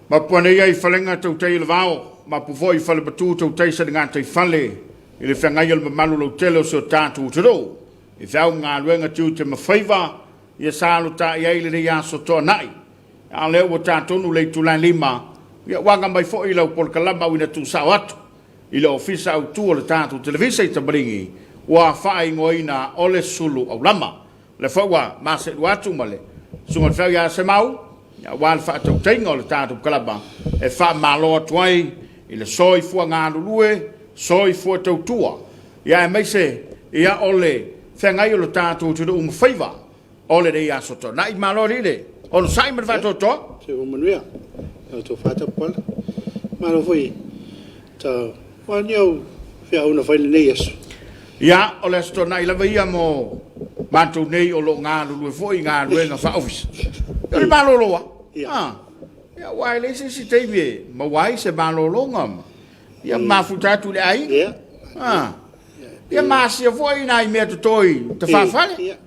Mapu ane ia i falega tautai i le vao, mapu foi i falematu tautai saligataifale i le feagai o le mamalu lautele o si o tatou atunuu i feau ma galuega tiute ma faiva ia sa alotaia ai lenei aso toanai. A o lea ua tatonu le itula e 5, ia ua aga mai foi lau polokalama auina tuusao atu i le Ofisa Autu o le tatou Televisa i Tamaligi ua faaigoaina o le Sulu Aulama. O lea foi ua maseelua atu ma le Susuga i le Feau ia Semau, aua le faatautaiga o le tatou kalama e faamalo atu ai i le soifua galulue, soifua tautua, ia aemaise ia o le feagai o le tatou atunuu ma faiva o lenei aso Toonai. Malo alii le onosai ma le faatoatoa. Soifua manuia lau tofa Tapuala. Malo foi ta o ni au feau na fai lenei aso. Ia, o le Aso Toonai lava ia mo matou nei o lo o galulue foi i galuega faa-ofisa. O le malolo lava. Ia. Ia, aua e leai se isi taimi e maua ai se malologa ma ia mafuta atu i le aiga. Ia. Ah. Ia ma asia foi nai mea toto i tafafale. Ia,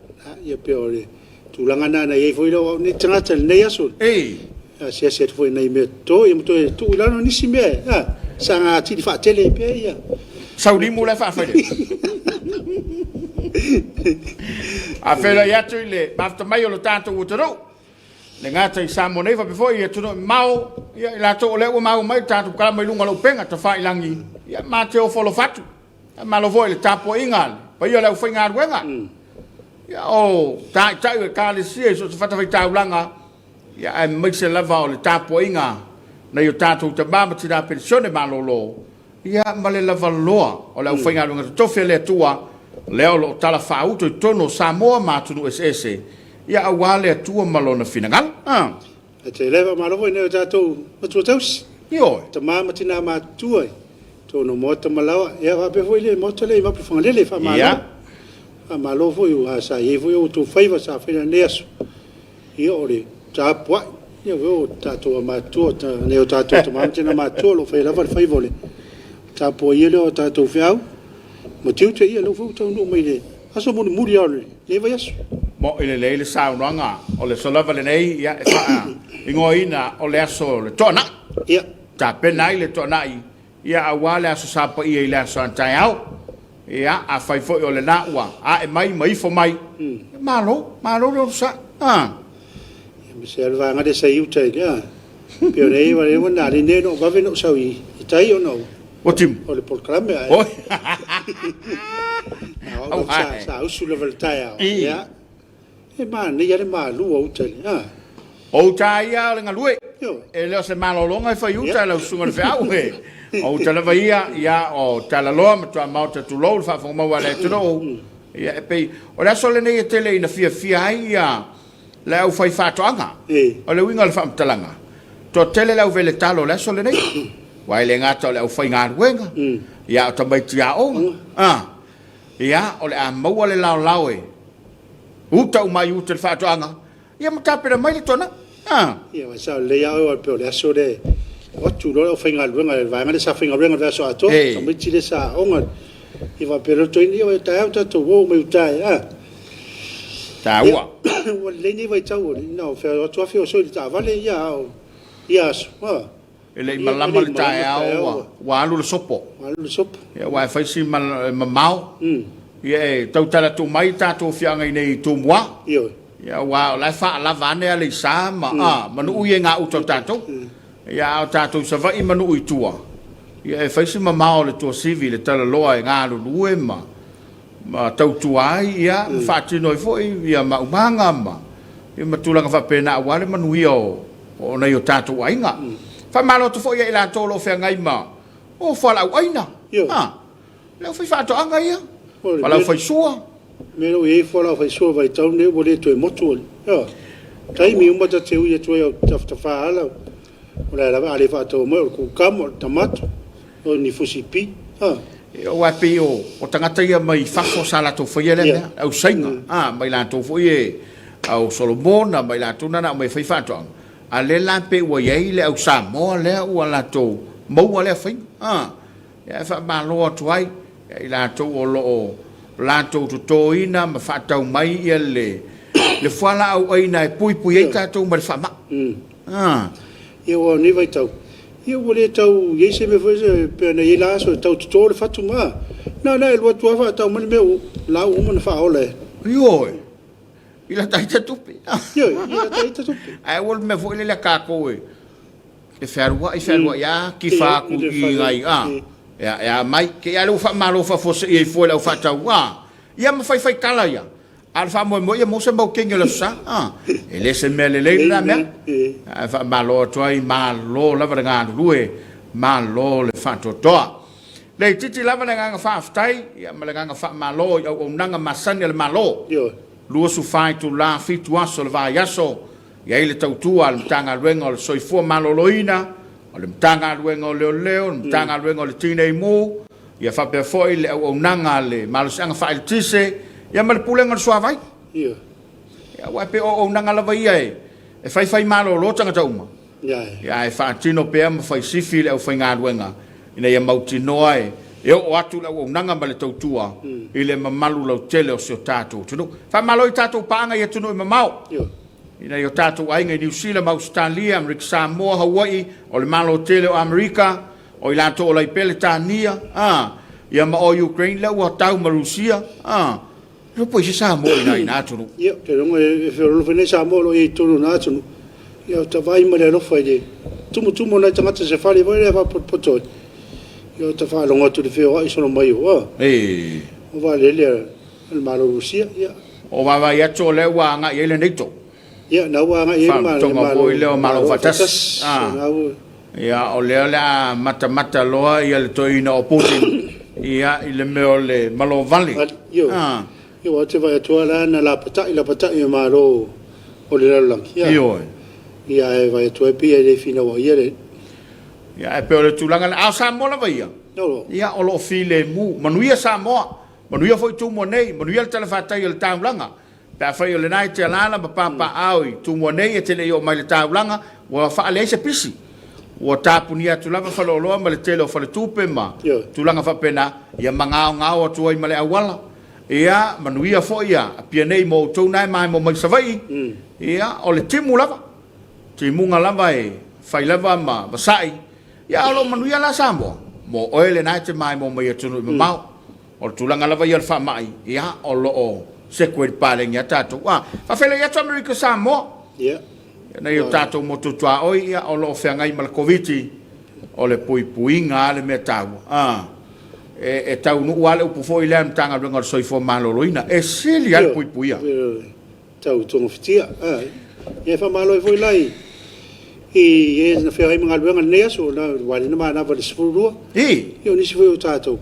ia pei o le tulaga lena na i ai foi lou au nei tagata i lenei aso. Ei. Asiasi atu foi i nai mea toto, ia ma toe tuu i lalo nisi mea, a, saga atili faatele ai pea ia. Saulimu la e faafai le. A feiloai atu i le mafuta mai o lo tatou atunuu, le gata i Samoa nei faapea foi i atunuu e mamao, ia i latou o lea ua maua mai le tatou kalama i luga o le upega tafailagi, ia ma te ofo alofa atu. Faamalo foi i le tapuaiga a le paia o le aufaigaluega, ia o taitai o Ekalesia i so o se fatafaitaulaga, ia aemaise lava o le tapuaiga a nai o tatou tama ma tina penisione malolo, ia ma le lavaloa o le aufaigaluega totofi a le Atua, lea o lo o talafaauto i totonu o Samoa ma atunuu eseese, ia aua le Atua ma Lona finagalo. E tele faamalo foi nai o tatou matua tausi. Ioe. Tama ma tina matutua i totonu o maota ma laoa. Ia faapea foi le maota lea i Mapuifagalele. Faamalo. Ia. Faamalo foi aua sa i ai foi o outou faiva sa faia i lenei aso. Ia o le tapuai. Ia foi o tatou matutua, nai o tatou tama ma tina matutua o lo o faia lava le faiva o le tapuaia lea o tatou feau ma tiute. Ia lea foi ua taunuu mai le aso mulimuli lava o lenei vaiaso. Mo'i lelei le saunoaga, o le aso lava lenei ia, e faaigoaina o le aso o le Toanai. Ia. Tapena ai le Toanai, ia aua le aso Sa Paia i le aso a taeao. Ia, afai foi o lena ua ae mai ma ifo mai, ia malo, malo le onosai. Ah. Ia ma se le vaega lea sa i uta i le pei o lea ua leva na alii nei na ou vave na ou sau i tai ona o timu o le polokalame ae Oi. Au sa usu lava i le taeao. Ia e manaia le malu o uta i le O uta ia o le galue. E le o se malologa e fai uta lau susuga i le feau. O uta lava ia, ia o Talaloa ma Tuamaota tulou le faafofoga a le atunuu. Ia e pei o le aso lenei e tele ina fiafia ai ia le aufaifaatoaga. O le uiga o le faamatalaga, toatele le auveletalo o le aso lenei. Aua e le gata o le aufaigaluega, ia o tamaiti aoga. Ah, ia o le a maua le laolao e uta uma ai uta i le faatoaga, ia ma tapena mai le tona. Ah. Ia, ua sao lelei lava oe, pei o le aso lea e o atu loa le aufaigaluega i le vaega lea sa faigaluega i le vaiaso atoa, tamaiti lea sa aoga, ia faapea loa le toeaina, ia taeao tatou o uma i uta e, a. Taua. Ia, ua lelei lenei vaitau, na o atu lava feosoi i le taavale, ia, a o ia aso, a. E le i malama le taeao ua alu le sopo. Ua alu le sopo. Ia, aua e fai si mamao. Ia, e tautala atu mai tatou afioaga i inei i Tumua. Ioe. Ia, aua o la e faalava ane Aleisa ma, a, ma nuu ia i gauta o tatou. Ia, a o tatou i Savaii ma nuu i tua, ia e fai si mamao o le tuasivi i le talaloa e galulue ma, ma tautua ai, ia, ma faatino ai foi ia maumaga ma, ia, ma tulaga faapena aua le manuia o, o nai o tatou aiga. Faamalo atu foi ia i latou o lo o feagai ma, o fualaau aina. Ioe. A, le aufaifaatoaga ia, O le fualaau mea faisua. mea lea ua i ai fualaau faisua i vaitau nei ua le toe motu ali. Ioe. Taimi uma ta te ui atu ai au tafatafa ala, o le a lava a le faataua mai o le kukama, o le tamato, o ni fusi pi. A. Aua e pei o, o tagata ia mai fafo sa latou faia lea mea, le ausaiga, a, mai latou foi e au Solomona, mai latou na na aumai e fai faatoaga, a lea la pei ua i ai le au Samoa lea ua latou maua lea faiga. A, ia e faamalo atu ai ia i latou o lo o latou totoina ma faatau mai ia le, le fualaau aina e puipui ai tatou mai le faamai. A. Ia aua o lenei vaitau, ia ua le tau i ai se mea foi lea pei ona i ai la aso e tau toto le fatu ma, na ona e alu atu lava faatau mai le mea ua la ua uma ona faaola e. Ioe, i lata ita tupe. Ioe, i lata ita tupe. Ae ua le mea foi lele a tatou e e fealuai fealuai a tifa atu i nai a e a mai te i a lea ua faamalo faafuasei ai fua i le au faatau a ia ma faifai tala ia. A o le faamoemoe ia maua se mau kegi o le Aso Sa. A, e le se mea lelei lena mea. Ae faamalo atu ai, malo lava le galulue, malo le faatoatoa. Le itiiti lava le agaga faafetai ia ma le agaga faamalo i auaunaga masani a le Malo. 24 itula, 7 aso o le vaiaso, i ai le tautua a le Matagaluega o le Soifua Maloloina, o le Matagaluega o Leoleo, o le Matagaluega o le Tinei Mu, ia faapea foi le auaunaga a le Malosiaga Faaeletise, ia ma le Pulega o le Suavai. Ia, aua e pei o auaunaga lava ia e faifai malolo tagata uma, ia ae faatino pea ma fai sifi le aufaigaluega ina ia mautinoa e oo atu le auaunaga ma le tautua i le mamalu lautele o si o tatou atunuu. Faamalo i tatou paaga i atunuu e mamao. I nai o tatou aiga i Niu Sila ma Ausetalia, Amerika Samoa, Hawaii, o le Malo tele o Amerika, o i latou o Laipeletania, a, ia ma o Ukraine lea ua tau ma Rusia, a, e po i se Samoa i nai na atunuu. Ia, ou te iloa e feoloolo foi nei Samoa o lo o i ai i totonu o na atunuu. Ia, ou te vaai ma le alofa i le tumutumu o nai tagata i se fale foi lea e faapotopoto ai. Ia, ou te faalogo atu i le feoai solo mai o, o vaalele a le Malo o Rusia, ia. O vaavaai atu o lea ua agai i ai le NATO. Ia, na ua agai i ai le Malo, Faalapotopotoga foi lea o Malo Faatasi. Ia, o lea o le a matamata loa ia le toeaina o Putin ia i le mea o le malo vale. Ioe. Ia, ou te vaai atu lava la na lapatai lapatai e Malo o le lalolagi. Ioe. Ia, ae vaai atu ai pei e le finauaia le. Ia, ae pei o le tulaga lena. A o Samoa lava ia, ia, o lo o filemu. Manuia Samoa. Manuia foi Tumua nei, manuia le talafatai o le taulaga. Pe afai o lena e te alaala ma papaaao i Tumua nei e te le i oo mai i le taulaga, ua faaleai se pisi. Ua tapunia atu lava faleoloa ma le tele o faletupe ma tulaga faapena, ia magaogao atu ai ma le auala. Ia, manuia foi Apia nei mo outou na e maemo mai Savaii. Ia, o le timu lava, timuga lava e fai lava ma vasai. Ia, a o lo o manuia la Samoa, mo oe lena e te maemo mai atunuu e mamao. O le tulaga lava ia o le faamai, ia, o lo o seku ai le paleni a tatou. A, faafeiloai atu Amerika Samoa. Ia. Nai o tatou motu tuaoi, ia, o lo o feagai ma le Koviti, o le puipuiga lava le mea taua. A, e taunuu lava le upu foi lea a le Matagaluega o le Soifua Maloloina, e sili lava le puipuia. Tau togafitia. Ia e faamalo ai foi la i e na feagai ma galuega i lenei aso, aua o lea na manava i le 12. Ia o nisi foi o tatou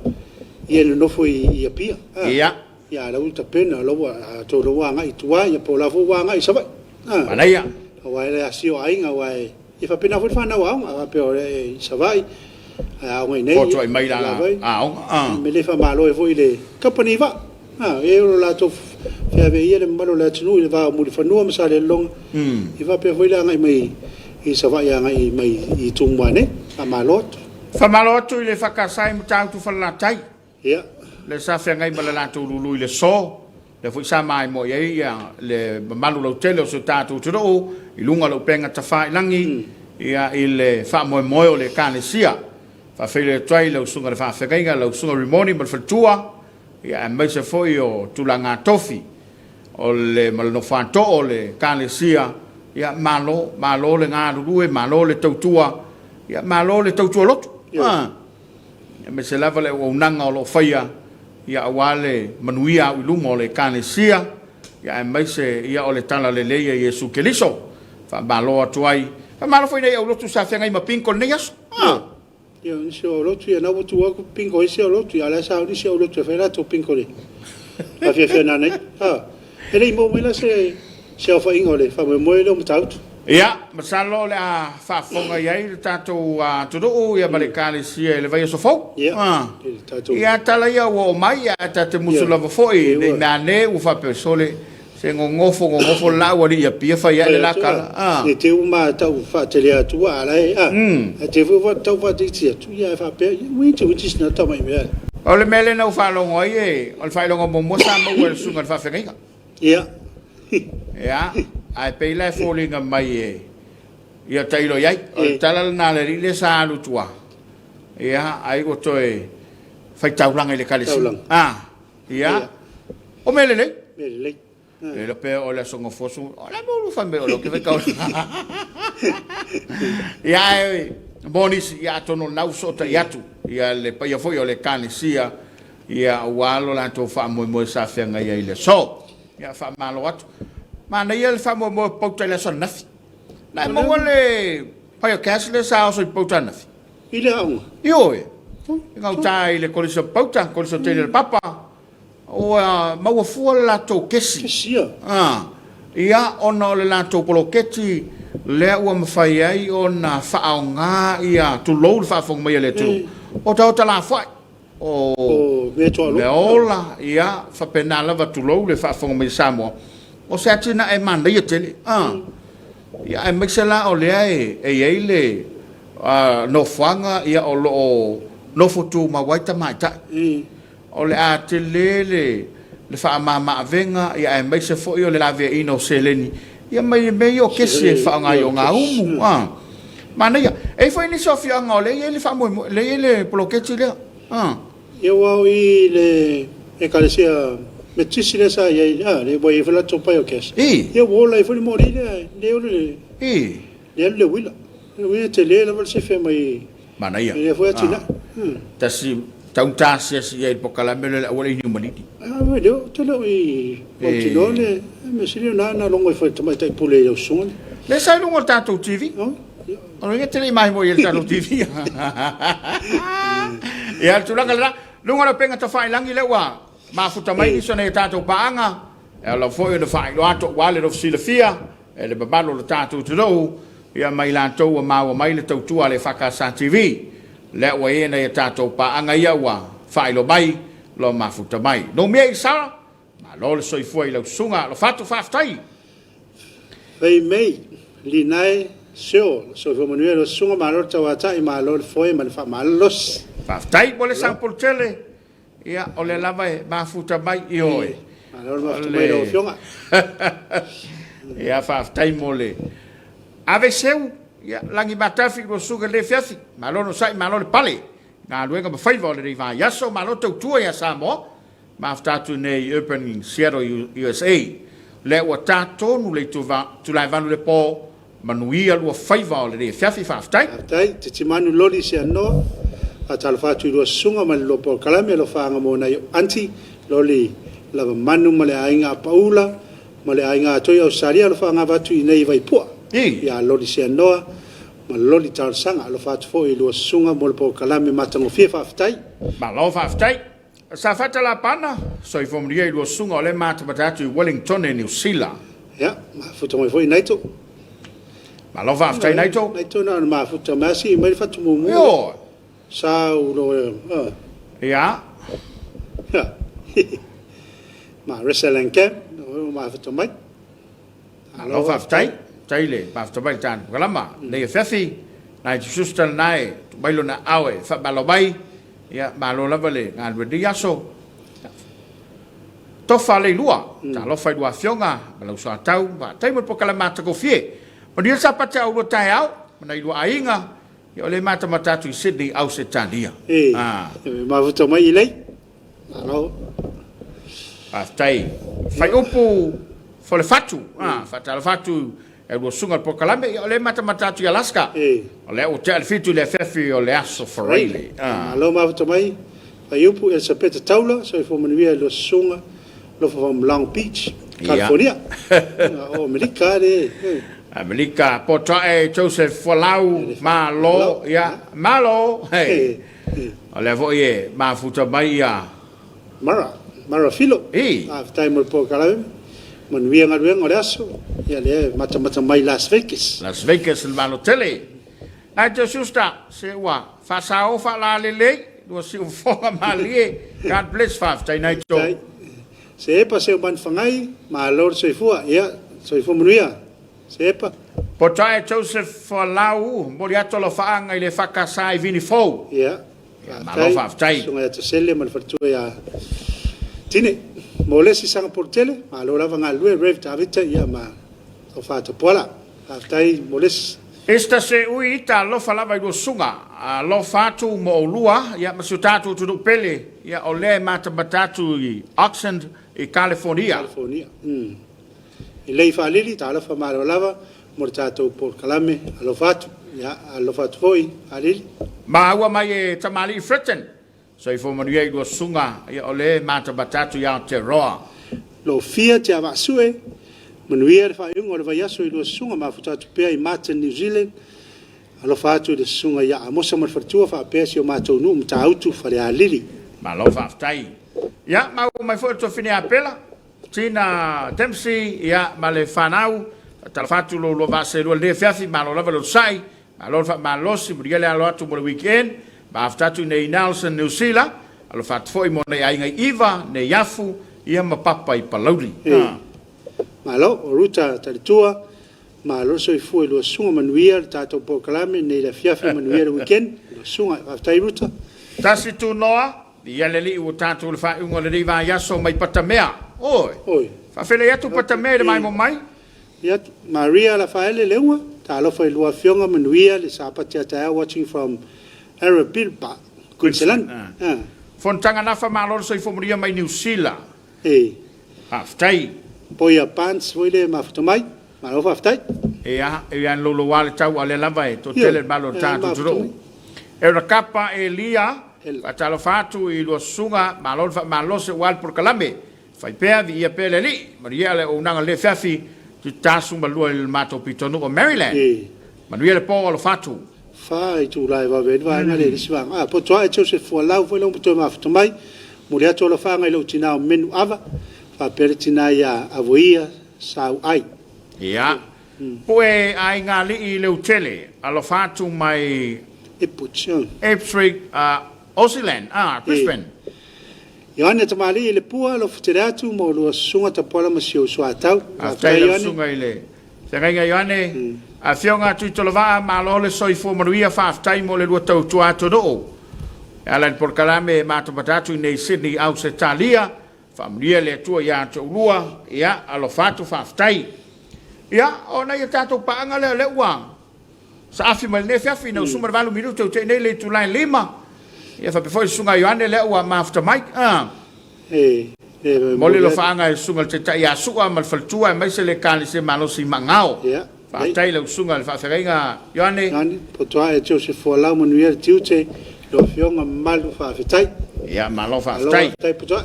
ia e nonofo i Apia. Ia a o la ua tapena, o la ua, atonu o la ua agai i tua, ia po o la foi ua agai i Savaii. Manaia. Aua e le asia o aiga, aua e faapena foi le fanau aoga, a faapea o i Savaii, ae aoga i inei. Fotuai mai la aoga. Me le faamalo ai foi i le kamupani vaa. E o latou feaveaia le mamalu o le atunuu i le va o Mulifanua ma Salelologa, e faapea foi le agai mai i Savaii agai mai i Tumua nei. Faamalo atu. Faamalo atu i le EFKS i Matautu Falelatai. Ia. Lea sa feagai ma le latou lulu i le aso, lea foi sa maimoa i ai le mamalu lautele o si o tatou atunuu i luga o le upega tafailagi ia i le faamoemoe o le Ekalesia. Faafeiloai atu ai i lau Susuga i le Faafeagaiga, lau Susuga Rimoni ma le faletua, ia aemaise foi o tulaga tofi o le ma le nofoatoo o le Ekalesia, ia malo, malo le galulue, malo le tautua, ia malo le tautua lotu. Aemaise lava le auaunaga o lo o faia ia aua le manuia au i luma o le Ekalesia, ia aemaise ia o le talalelei a Iesu Keriso. Faamalo atu ai. Faamalo foi i nai aulotu sa feagai ma bingo i lenei aso. Ia, o nisi o aulotu ia, na ua tuu atu bingo i isi aulotu, ia a o la e sauni isi aulotu e fai latou bingo i le afiafi a nanei. E le i maua mai la se se aofaiga o le faamoemoe lea o Matautu. Ia, masalo o le a faafofoga i ai le tatou atunuu ia ma le Ekalesia i le vaiaso fou. Ia, i le tatou. Ia, tala ia ua oo mai, ae ta te musu lava foi ne i meaane ua faapea, sole, se gogofo gogofo le laau alii Apia fai ae le la tala. Ne i te i ua ma tau faatele atu a la e, ae te i foi ua tau faatiti atu, ia ae faapea, ia uiti uiti sina tamai mea. O le mea lea na ou faalogo ai, e, o le faailoga muamua sa maua e le susuga i le faafeagaiga. Ia. Ia, ae pei la e foliga mai e, Ia tailo i ai. O le tala lena a le alii lea sa alu i tua, ia, ai ua toe faitaulaga i le ekalesia. A, ia, o mea lelei. Mea lelei. Le iloa pe o le Aso Gafua, o le a mea ua fai mai o lea ou te faitaulaga. Ia, ae mo nisi, ia atonu o lena ua fesootai atu ia le paia foi o le ekalesia, ia aua lo latou faamoemoe sa feagai ai i le aso. Ia faamalo atu. Manaia le faamoemoe o Papauta i le aso ananafi. Na e maua le biogas lea sa oso i Papauta ananafi? I le aoga? Ioe. I gauta i le Kolisi o Papauta, Kolisi o Teile o le Papa, ua maua fua le latou kesi. Kesi ia. Ah, ia, ona o le latou poloketi lea ua mafai ai ona faaaoga ia, tulou le faafofoga mai a le atunuu, o taota lafoai. O meaola, ia, faapena lava, tulou le faafofoga mai a Samoa, o se atinae manaia tele. Ah. Ia, aemaise la o lea e i ai le nofoaga ia, o lo o nofo tumau ai tamaitai. O le a tele le faamama-avega, ia aemaise foi o le laveaiina o seleni ia mai mea ia o kesi e faaaoga i ogaumu. Ah. Manaia. E i ai foi nisi o afioaga o lea e i ai le faamoemoe, lea e i ai le poloketi lea. Ah. Ia ua o i le ekalesia Metotisi lea sa i ai, a, lea ua i ai foi le latou biogas. Ia ua ola ai foi le moli lea, lea ola le, lea alu le uila. Le uila tele lava le sefe mai. Manaia. Lea foi atinae. Tasi taugata asiasi i ai i le polokalame lea o le auala i Niumalidi. A, lea ou te le o i mautinoa le mea sili o na logo ifo i le tamaitai pule i lau susuga lea. Lea sa i luga o le tatou TV. O lona uiga e te le i maimoa i ai i le tatou TV. Ia, o le tulaga lena. Luga o le upega tafailagi lea ua mafuta mai nisi o nai a tatou paaga, e ala foi ona faailoa atu aua le lofu silafia e le mamalu o le tatou atunuu, ia ma i latou ua maua mai le tautua a le EFKS TV. Lea ua i ai nai a tatou paaga ia ua faailoa mai lo mafuta mai. Numia i Sara, malo le soifua i lau susuga Lofato, faafetai. Fai mei, Linae, Seo, soifua manuia lau susuga, malo le tauatai, malo le foe ma le faamalolosi. Faafetai mo le sampulu tele. Ia, o lea lava e mafuta mai, ioe. Malo le mafuta mai lau Afioga. Ia, faafetai mo le ave seu, ia, lagi matafi i lua susuga i lenei afiafi. Malo le onosai, malo le pale i galuega ma faiva o lenei vaiaso, malo tautua ia Samoa. Mafuta atu i nei Urban Seattle, USA. Lea ua ta tonu le itu itula e 8 i le po, manuia lua faiva o lenei afiafi, faafetai. Faafetai. Titimanu loli se anoa. Faatalofa atu i lua susuga ma le lua polokalame alofaaga mo nai ou aunty loli Lavamanu ma le aiga Apaula ma le aiga atoa i Ausetalia alofaaga avatu i nei i Vaipua ia loli Seanoa ma loli Talosaga alofa atu foi i lua susuga mo le polokalame matagofie faafetai. Malo faafetai. Safata Lapana, soifua manuia i lua susuga o lea matamata atu i Wellingtone, Niu Sila. Ia, mafuta mai foi Naito. Malo faafetai Naito. Naito na ona mafuta mai sii mai le fatu mumu. Ioe. Sa ulo e. Ia. Ma Resa Lankan, o mafuta mai. Malo faafetai. Faafetai le mafuta mai i le tatou polokalama. Lenei afiafi, nai Sususta lena e tuu mai lona aao e faamalo mai. Ia, malo lava le galulue i lenei aso. Tofa Leilua, talofa i lua afioga ma lau soatau, faafetai mo le polokalame matagofie. Manuia le Sapati a oulua taeao ma nai lua aiga, ia o lea e matamata atu i Sydney, Ausetalia. E, mafuta mai i lei. Malo. Faafetai. Faiupu Folefatu, faatalofa atu e lua susuga i le polokalame, ia o lea e matamata atu i Alaska. O lea ua tea le 7 i le afiafi o le aso Faraile. Malo mafuta mai. Faiupu Elisapeta Taula, soifua manuia i lua susuga, alofa from Long Beach, California. O Amerika le. Amerika, Potoae Joseph Folau, malo, ia, malo. Hey. O lea foi e mafuta mai ia. Mara, Mara Filo. Faafetai mo le polokalame. Manuia galuega o le aso. Ia lea e matamata mai Las Vegas. Las Vegas le malo tele. Nai te sister, se ua faasao faalalelei, lua siufofoga malie. God bless, faafetai Naito. Se epa seu manu fagai, malo le soifua. Ia, soifua manuia. Se epa. Potae Joseph Folau, momoli atu alofaaga i le EFKS i Vini Fou. Ia, Malo faafetai. Susuga ia Tosele ma le faletua ia Tine. Mo le isi Singapore tele, malo lava galulue Rev Tavita ia ma Tofa Tapuala. Faafetai mo le isi. Esta se ui ita alofa lava i lua susuga, alofa atu mo oulua, ia ma si o tatou atunuu pele, ia o lea e matamata atu i Oxnard i Kalifornia. California. Mm. E lei faalili, talofa malo lava mo le tatou polokalame, alofa atu. Ia, alofa atu foi, faalili. Maua mai e tamalii Fritton, soifua manuia i lua susuga, ia o lea e matamata atu i Aotearoa. Lofia Tiavaasue, manuia le faaiuga o le vaiaso i lua susuga, mafuta atu pea i Martin, New Zealand. Alofa atu i le susuga ia Amosa ma le faletua faapea si o matou nuu Matautu, Falealili. Malo faafetai. Ia, maua mai foi le tuafafine Apela, Tina Dempsey, ia, ma le fanau. Faatalofa atu lo lua vaa seelua i lenei afiafi, malo lava le onosai, malo le faamalosi, manuia le alo atu mo le weekend. Mafuta atu i nei Nelson, Niu Sila, alofa atu foi mo nai aiga i Iva, nei Afu, ia ma Papa i Palauli. E, malo, o Ruta Talitua, malo le soifua i lua susuga, manuia le tatou polokalame nei le afiafi, manuia le weekend, lua susuga. Faafetai Ruta. Tasi Tunoa, Ia le Alii ua tatou le faaiuga o lenei vaiaso mai Patamea. Oi. Oi. Faafelei atu Patamea i le maimoa mai. Ia, Maria Lafaele Leuga, talofa i lua afioga, manuia le Sapati a taeao watching from Arrabilba, Queensland. Ah. Fonotaga nafa malo le soifua manuia mai Niu Sila. E. Faafetai. Poia Barnes foi le mafuta mai. Malo faafetai. Ia, e ui lava ina louloua le tau, a o lea lava e toatele le malo o le tatou atunuu. Elder Kapa Elia, faatalofa atu i lua susuga, malo le faamalosi aua le polokalame. Fai pea, viia pea le Alii. Manuia le auaunaga i lenei afiafi, 72 i le matou pitonuu o Maryland. Manuia le po, alofa atu. Fa itula e vave ai le vaega lea i le isi vaega. A poto ae Joseph Fualau foi lea ua toe mafuta mai. Momoli atu alofaaga i lou tina o Menu Ava, faapea le tina ia Avoia Sau Ai. Ia. Pue aiga alii Leutele, alofa atu mai Ipswich. Ipswich, Aussiland, Brisbane. Ioane Tamalii i le Pua, alofa tele atu mo lua susuga Tapuala ma si ou suatau. Faafetai lau susuga i le Feagaiga Ioane. Afioga Tuitolovaa, malo le soifua manuia, faafetai mo le lua tautua atunuu. E ala i le polokalame e matamata atu i nei Sydney, Ausetalia. Faamanuia le Atua ia te oulua, ia alofa atu faafetai. Ia, o nai a tatou paaga lea o lea ua saafi mai lenei afiafi, ina ua suma le 8 minute ua tea nei le itula e 5. Ia faapea foi le susuga Ioane lea ua mafuta mai. Ah. E, e, Momoli alofaaga i le susuga i le Taitai ia Sua ma le faletua aemaise le Ekalesia Malosi i Maagao. Ia. Faafetai i lau susuga i le faafeagaiga Ioane. Ioane, Potoae Joseph Fualau manuia le tiute, lau afioga mamalu faafetai. Ia malo Malo faafetai. faafetai Potoae.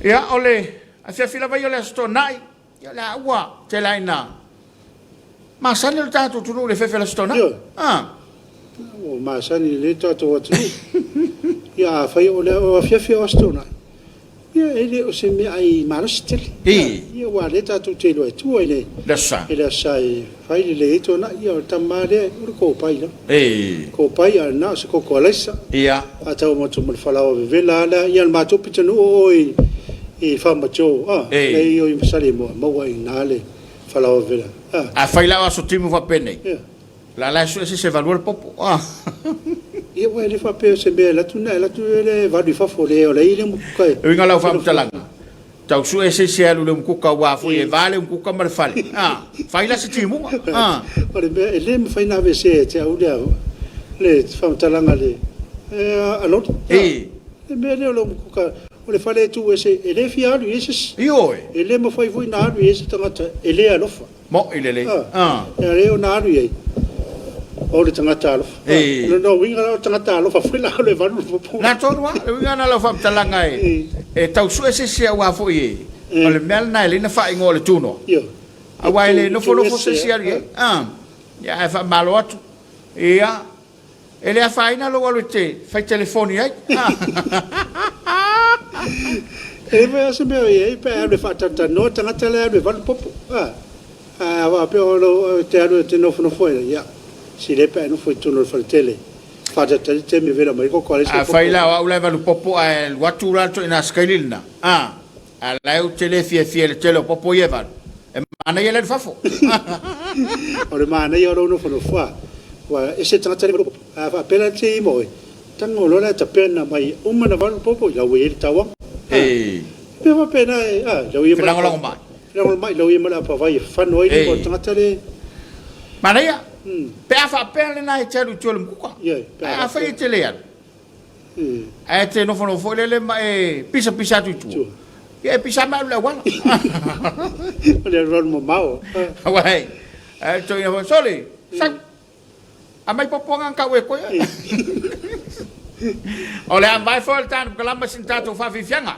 Ia o le afiafi lava ia o le Aso Toonai, ia o le a ua tele lava ina masani lo tatou atunuu i le afiafi o le Aso Toonai. Ioe. Ah. Ua masani lelei le tatou atunuu. Ia afai o le afiafi o Aso Toonai, Ia, e le o se meaai malosi tele. I. Ia, aua o lea tatou te iloa e tua i le. Le Aso Sa. I le Aso Sa e fai lelei ai tuanai. Ia, o le tama lea, o le kopai lava. I. Kopai, ae na o se koko alaisa. Ia. Faatau atu ma le falaoa vevela lava lea. Ia, o le matou pitonuu o o i, i Farmer Joe, a. I. Lea i o i Saleimoa, maua i ina le falaoa vevela. A. Afai la o Aso Timu faapenei. Ia. La la e sue se se valua le popo. Ah. Ia ua le faapea o se mea e alu atu na alu atu le valu i fafo le ola i le umukuka e. E uiga lau faamatalaga, tau sue se se alu le umukuka aua foi e va le umukuka ma le fale. Ah, fai la se timuga. Ah. O le mea e le mafai na aveesea ia te au le le faamatalaga le a Loli. E. Le mea lea o le umukuka o le fale e tuu ese e le fia alu i ai se isi. Ioe. E le mafai foi na alu i ai se tagata e le alofa. Mo'i lelei. A. E alai ona alu i ai, o le tagata alofa. E. O lona uiga la o le tagata alofa foi la o le valu le popo. Na tonu lava, le uiga lena o lau faamatalaga e, e tau sue se isi aua foi e, o le mea lena e alai ona faaigoa o le tunoa. Ioe. Aua e le nofonofo se isi alu i ai. A. Ia ae faamalo atu. Ia. E le afaina lou alu e te fai telefoni ai. E le mafai lava se mea o i ai pe a alu e faatalatalanoa le tagata la e alu e valu popo. A, a faapea o lou e te alu e te nofonofo ai, ia, sili ai pe a e nofo i totonu o le faletele, faatalitali le taimi e vela mai ai koko a leai se popo. Afai la o au la e valu popo ae alu atu la le ituaiga sikaili lena, a, a o la e ou te le fiafia i le tele o popo ia e valu, e manaia le alu i fafo. O le manaia o lou nofonofo, a, ua ese le tagata le valu popo. A faapea la te i ma oe, tago loa la e tapena mai, uma ona valu popo, lau ua i ai le tauaga. A, pei faapena e, a, lau ia ma le. Felagolagomai. Felagolagomai, lau ia ma le apavai e fano ai lima o le tagata le. Manaia. Pe a faapea lena e te alu i tua i le mukuka. Ae afai e te le alu, ae te nofonofo foi lele ma e pisapisa atu i tua, ia e pisa ma alu i le auala. O le alualu mamao. Aua e toeaina foi, sole, sau, aumai puapuaga na tau e koe. O le a mavae foi le tatou kalama sina tatou faafiafiaga.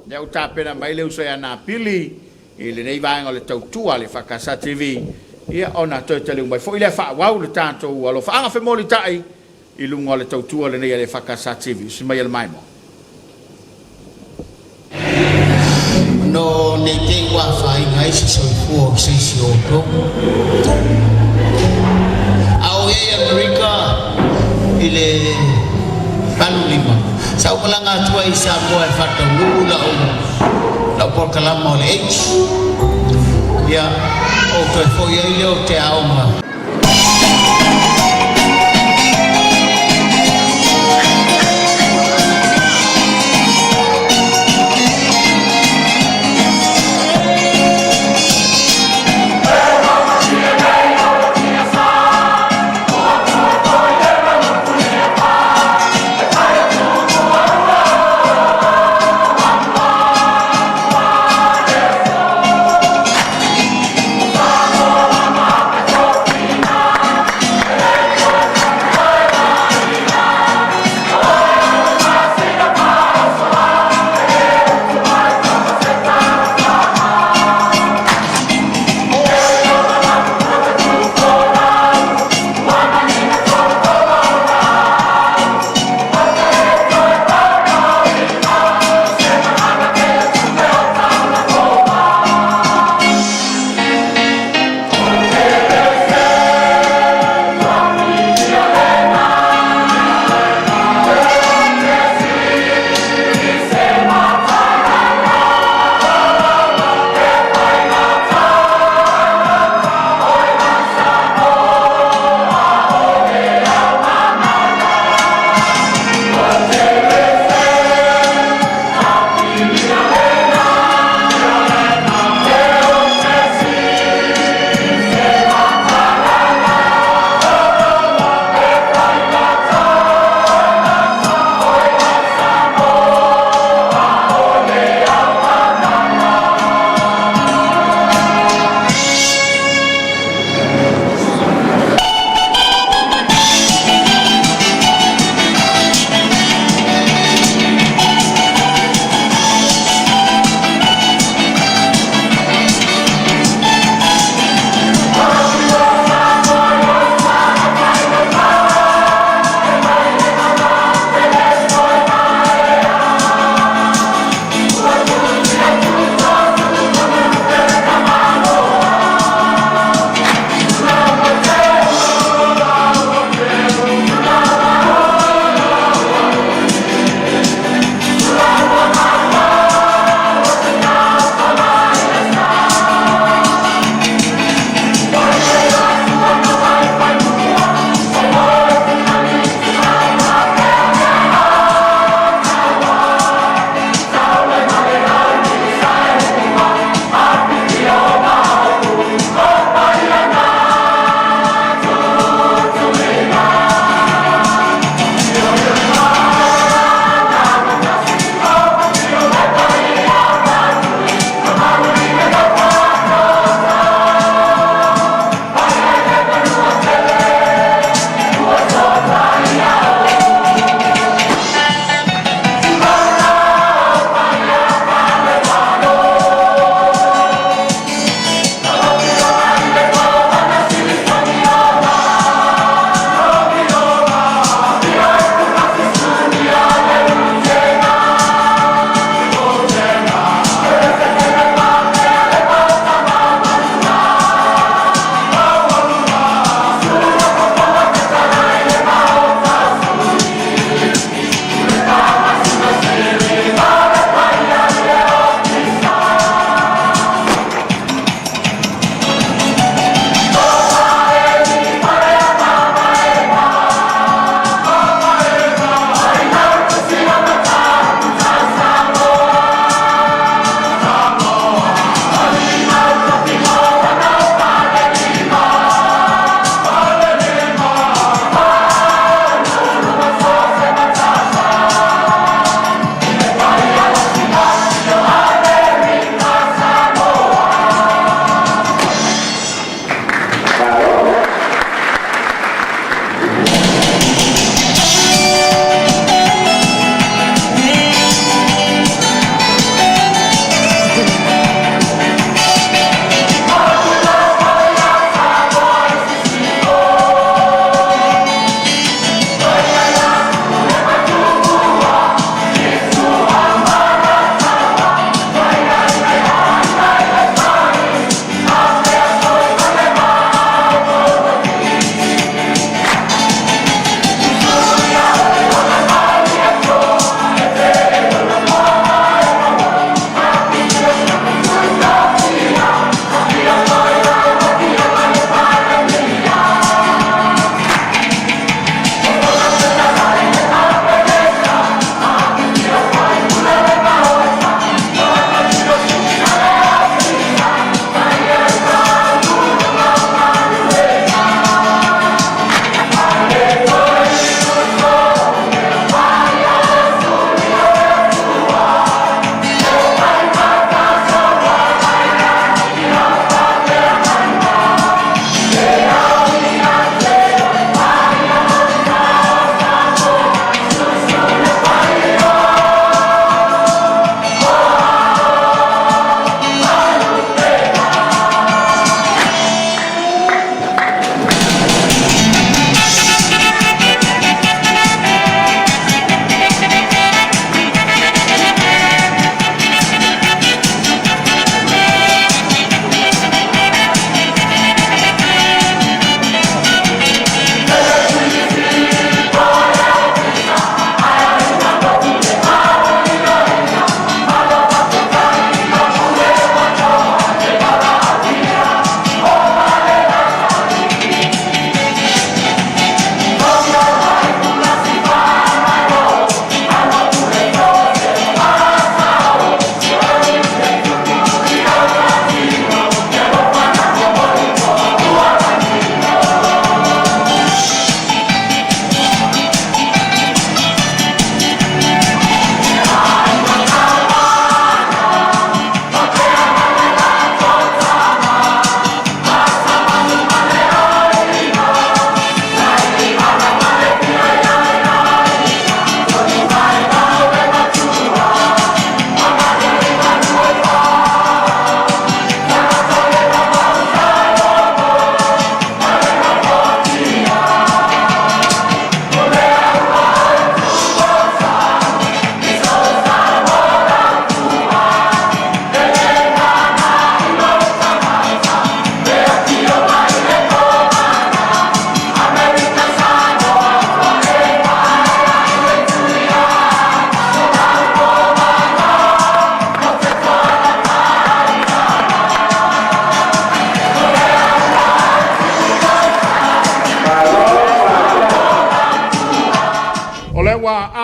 Lea ua tapena mai le uso ia Napili i lenei vaega o le tautua a le EFKS TV, ia ona toe taliu mai foi lea faaauau le tatou alofaaga femolitai i luga o le tautua lenei a le EFKS TV. Usi mai e le maimoa. No nei te i ua afaina ai se soifua o se isi o outou. A o i ai i Amerika i le 85, sa ou malaga atu ai i Samoa e faataunuu lau, lau polokalama o le AIDS. Ia, ou toe foi ai lea ou te aoga.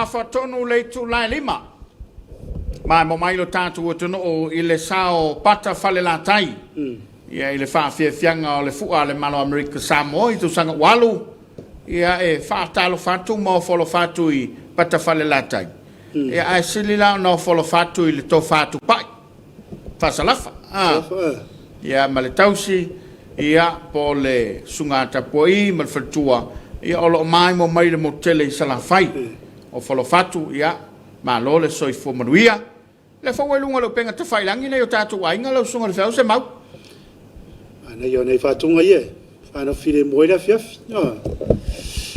afa tonu le itula e 5. Maemo mai lo tatou atunuu i le sao pata Falelatai. Ia i le faafiafiaga o le fua a le Malo o Amerika Samoa i tausaga ua alu, ia e faatalofa atu ma ofo alofa atu i pata Falelatai. Ia ae sili la ona ofo alofa atu i le tofa tupai faasalafa. Ia ma le tausi, ia po o le susuga Tapuai ma le faletua, ia o lo o maimo mai le motu tele i Salafai. Ofo alofa atu, ia malo le soifua manuia. Le fou ai luga o le upega tafailagi nei o tatou aiga lau susuga i le feau se mau. Manaia o nai faatuga ia e whanau filemu ai le afiafi.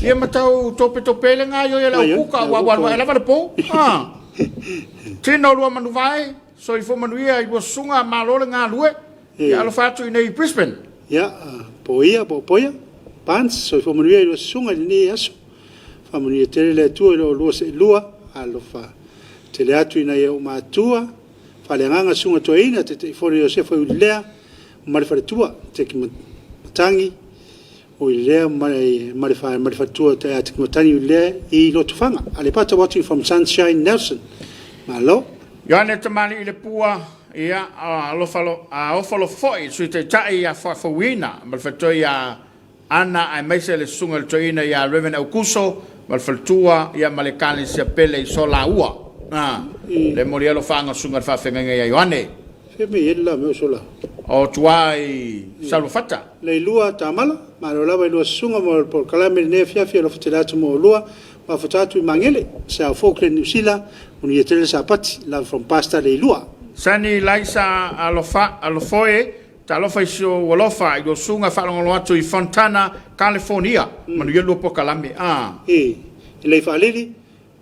Ia ma tau topetope ai le gaoioi a le aupuka ua ua alu ae lava le po. Tino lua manuvae, soifua manuia i lua susuga, malo le galue. Ia alofa atu i inei i Brisbane. Ia, po ia po o Poia, Barnes, soifua manuia i lua susuga i lenei aso. Faamanuia tele le Atua i lo oulua seelua, alofa tele atu i nai ou matua, faaleagaga Susuga Toeaina, Taitaifono Iosefa Uilelea ma le faletua, Teki Matangi Uilelea ma le faletua ia Teki Matangi Uilelea i Lotofaga. Aleipata watching from Sunshine Nelson. Malo. Ioane Tamalii Lepua, ia, alofa, ofo alofa foi i le Sui Taitai ia Faafouina ma le faletua ia Ana aemaise le susuga i le toeaina ia Rev. Aukuso ma le faletua ia ma le Ekalesia pele i Solaua. A, le momoli ai alofaaga o le susuga i le faafeagaiga ia Ioane. Fea mea i ai le la mea o Solaua? O tua i Saluafata. Leilua Tamala, malo lava i lua susuga mo le polokalame i lenei afiafi, alofa tele atu mo oulua, mafuta atu i Magele, South Auckland, Niu Sila, manuia tele le Sapati, love from Pastor Leilua. Sani Laisa Alofa, Alofoe, Talofa i si ou alofa i lou susuga faalogologo atu i Fontana, California. Manuia lua polokalame. A. I lei faalili,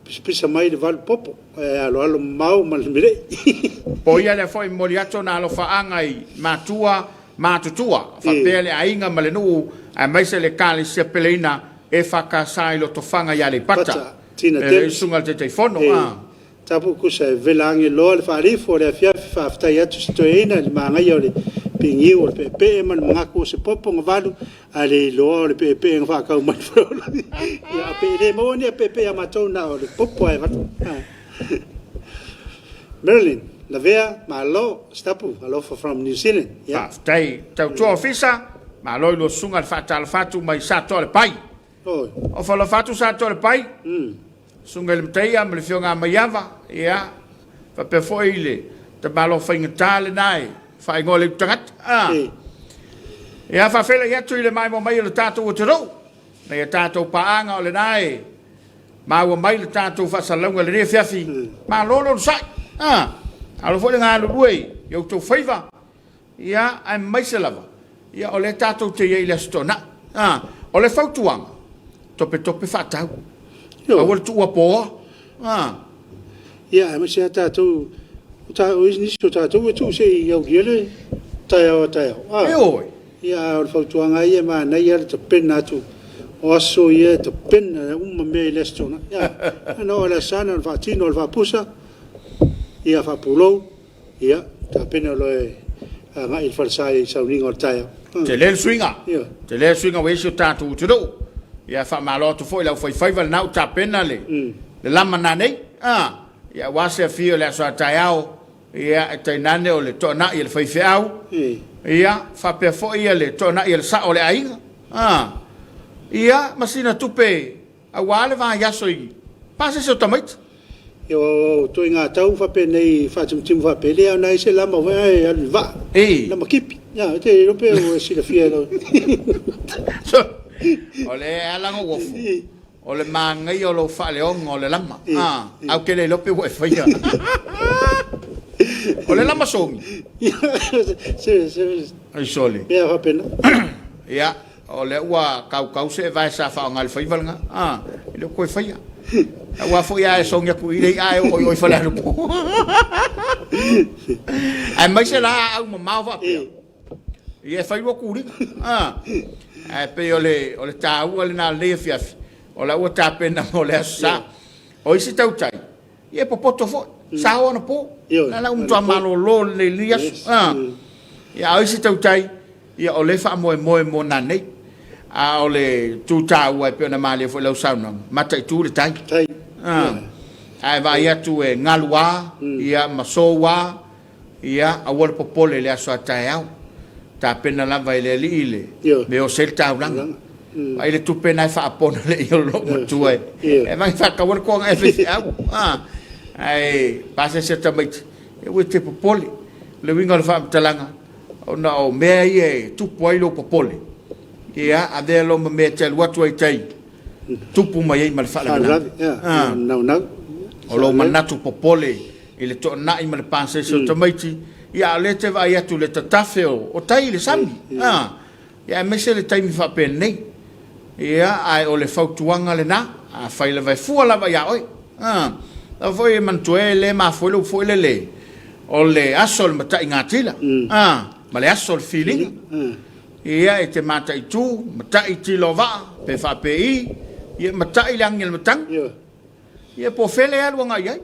pisapisa mai le valu popo, ae aloalo mamao ma le melei. Po ia lea foi momoli atu ona alofaaga i matua matutua, faapea le aiga ma le nuu aemaise le Ekalesia peleina EFKS i Lotofaga i Aleipata. Tina E le susuga i le Taitaifono. A. Tapu kusa e vela ange loa le faalifo o le afiafi faafetai atu se toeaina i le manaia o le piniu o le peepee ma le magaku o se popo na valu ae le iloa o le peepee na faatau mai le faleoloa ia pe le maua ni peepee a matou na o le popo ae valu. Marilyn Lavea malo Stapu alofa from New Zealand ia. Faafetai tautua ofisa, malo i lua susuga i le faatalofa atu mai Satoa le Pai. O alofa atu Satoa le Pai, susuga i le Mataia ma le Afioga a Maiava, ia, faapea foi le tamaloa faigata lena e faaigoa le Utagata. Ia, faafeiloai atu i le maimoa mai o le tatou atunuu, nai a tatou paaga o lena e maua mai le tatou faasalalauga i lenei afiafi, malo le onosai. Alo foi le galulue i outou faiva, Ia, aemaise lava, ia, o lea tatou te i ai i le Aso Toonai. A, o le fautuaga, topetope faatau. Aua le tuua poa. A. Ia, aemaise lava tatou, o nisi o tatou e tuu se i aulia le taeao a taeao. A. Ioe. Ia, a o le fautuaga lava ia e manaia le tapena atu o aso ia e tapena uma mea i le Aso Toonai. Ia, na oo i le Aso Sa na ona faatino le faapusa, ia faapulou, Ia, tapena loa e agai i le falesa i sauniga o le taeao. Tele le suiga. Tele le suiga ua i ai si o tatou atunuu. Ia, faamalo atu foi i le aufaifaiva lena ua tapena le lama nanei. Ia, aua se afio i le aso a taeao, ia, e tainane o le toanai a le faifeau, ia, faapea foi le toanai a le sao o le aiga. Ia, ma sina tupe Aua le vaiaso i pasese o tamaiti. Ia o ituaiga tau faapenei faatimutimu faapea, e le aoga ai se lama foi ae alu i le vaa. Lama kipi. Ia, e te iloa pe ua e silafia e lau. O le ala na ou ofo, o le manaia o lou faaleoga o le lama. Ae ou te le iloa pe ua e faia. O le lama sogi. Ai sole. Mea faapena. Ia. O lea ua kaukau se evae sa faaaoga i le faiva lena. A, e le o toe faia. Aua foi a e sogi atu i le i'a e oo i o i Falealupo. Aemaise la a au mamao faapea. Ia e fai lua tuliga. A, ae pei o le, o le taua lena o lenei afiafi, o la ua tapena mo le Aso Sa. O isi tautai, ia e popoto foi, sao anapo. La la ua matua malolo lelei i lenei aso. A, ia a o isi tautai, Ia, o lea e faamoemoe mo nanei. A o le tu taua e pei ona malie foi i lau saunoaga, mataitu le tai. Tai. Ah. Ae vaai atu e galu a, ia, ma sou a, ia, aua le popole i le aso a taeao. Tapena lava e le Alii le mea e oso ai le taulaga. Vaai le tupe na e faapona le i o lou matua e. E mai faataua le toaga e faifeau. Ae pasese tamaiti, e ua te popole. Le uiga o le faamatalaga, ona o mea ia e tupu ai lou popole, ia, avea loa ma mea e te alu atu ai i tai, tupu mai ai ma le faalavelave. O lou manatu popole i le toanai ma le pasese o tamaiti, ia, a o lea e te vaai atu i le tatafe o tai i le sami, ia, aemaise le taimi faapenei. Ia, ae o le fautuaga lena, afai lava e fua lava ia oe. Aua foi e manatua e le mafua le upu foi lele, o le aso o le mataigatila, ma le aso o le filiga. Ia, e te mataitu, matai tila o vaa, pe faapei, ia matai le agi a le matagi. Ia, po o fea le alu agai i ai.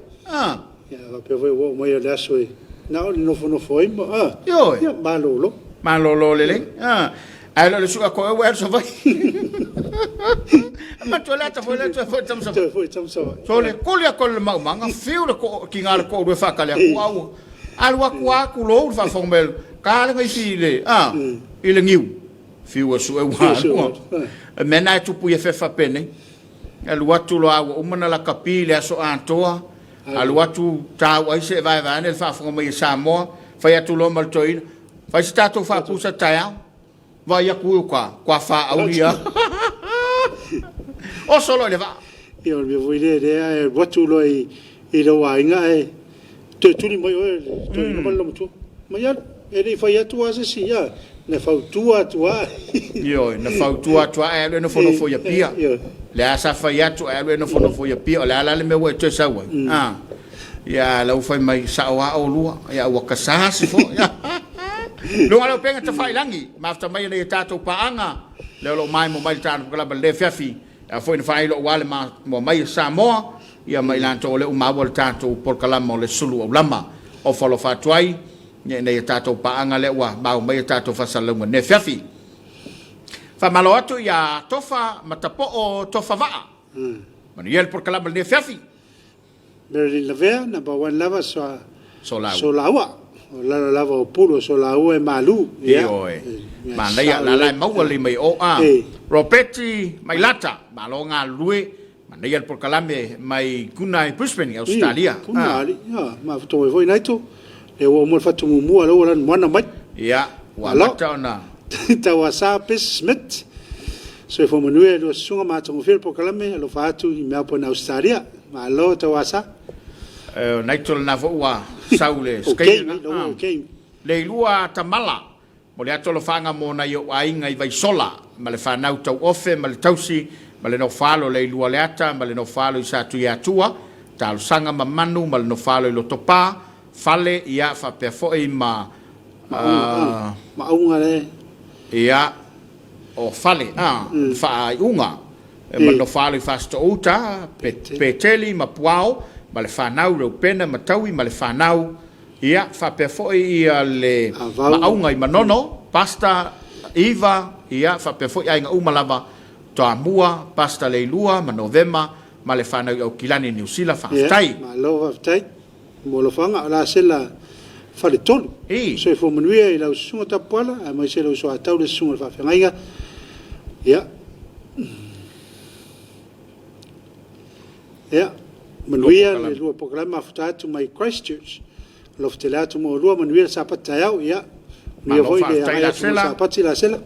Ia, faapea foi ua oo mai o le aso e na o le nofonofo ai ma, Ioe. Ia, malolo. Malolo lelei. Ae le o le sue atu ua e alu Savaii. Matua le ata foi le toe foi tama Savaii. Toe foi tama Savaii. Sole, kuli atu le maumaga, fiu le tiga le toalua e faatali atu, a ua alu atu lava tulou le faafofoga mai, ta le gaisi i le, i le niu. Fiu e sue ua alu. O mea na e tupu i FF faapenei. Alu atu loa ua uma ona lakapi i le aso atoa, alu atu tau ai se vaevae ane le faafofoga mai a Samoa, fai atu loa ma le toeaina, fai se tatou faapusa taeao. Vaai atu i uta, toa faauli lava. Oso loa i le vaa. Ia, o le mea foi lea, lea e alu atu loa i lou aiga ae toe tuli mai oe le toeaina ma le loomatua. Mai alu, e le i fai atu lava se isi, ia, na fautua atu lava. Ioe, na fautua atu lava ae alu e nofonofo i Apia. O lea sa fai atu ae alu e nofonofo i Apia, o le a la le mea ua e toe sau ai? A, ia, la ua fai mai, sao lava oulua, ia ua kasasi foi. Luga o lau upega tafailagi, mafuta mai e nei tatou paaga, lea o lo o maemo mai le tatou polokalame i lenei afiafi, a foi na faailo aua le mamoa mai e Samoa, ia ma i latou o lea ua maua le tatou polokalame o le sulu aulama. Ofa alofa atu ai, ia ina ia tatou paaga lea ua maua mai a tatou faasalalauga i lenei afiafi. Faamalo atu ia Tofa Matapoo Tofa Vaa. Manuia le polokalame i lenei afiafi. Marilyn Lavea, number one lava Solaua. O lalo lava o Pulu o Solaua e malu. Ioe. Manaia, la la e maua lelei mai o a. Ropeti Mailata, malo galulue, manaia le polokalame mai Guna i Brisbane i Ausetalia. Guna ali, ia, mafuta mai foi naito. Le ua uma le fatu muamua, le ua lanu moana mai. Ia, ua amata ona. Tauasa Pes Smith. Soifua manuia i lua susuga ma atogofie le polokalame, alofa atu i Melbourne, Ausetalia. Malo Tauasa. O Naito lena foi ua sau le skate lena. Okay. Leilua Tamala, mo le atu alofaga mo nai ou aiga i Vaisola, ma le fanau tauofe ma le tausi, ma le nofo alo Leilua Leata ma le nofo alo i Satuiatua, talosaga ma manu ma le nofo alo i Lotopa, fale, ia faapea foi ma Maauga le. Ia, o fale, a, faaiuga. E ma le nofo-alo i Fasitoouta, Peteli ma Puao, ma le fanau Reupena ma Taui ma le fanau, ia, faapea foi ia le Maauga i Manono, Pastor Iva, ia, faapea foi aiga uma lava, Toamua, Pastor Leilua ma Novema ma le fanau i Aukilani, Niu Sila, faafetai. Ia, malo faafetai mo alofaga. O le a sela faletolu. Soifua manuia i lau susuga Tapuala, aemaise lou soatau le susuga i le faafeagaiga. Ia. Ia, manuia le lua polokalame mafuta atu mai Christchurch. Alofa tele atu mo oulua, manuia le Sapati taeao. Ia, manuia foi le agai atu mo Sapati Lasela.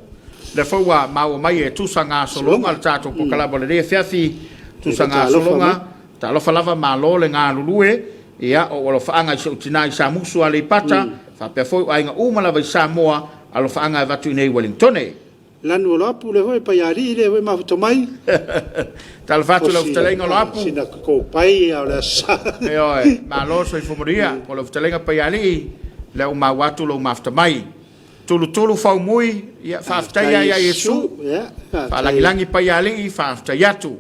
Lea foi ua maua mai e tusa gasologa le tatou polokalame o lenei afiafi, tusa gasologa, talofa lava malo le galulue, ia o ou alofaaga i si ou tina i Samusu Aleipata, faapea foi o aiga uma lava i Samoa, alofaaga e avatu i inei i Wellingtone. Lanu o Loapu lea foi Paialii lea foi mafuta mai. Talofa atu lau fetalaiga o Loapu. Sina kopai o le aso sa. Ioe, malo soifua manuia mo lau fetalaiga Paialii, lea ua maua atu lou mafuta mai. Tulutulu Faumui, ia faafetai ia ia Iesu. Faalagilagi Paialii, faafetai atu.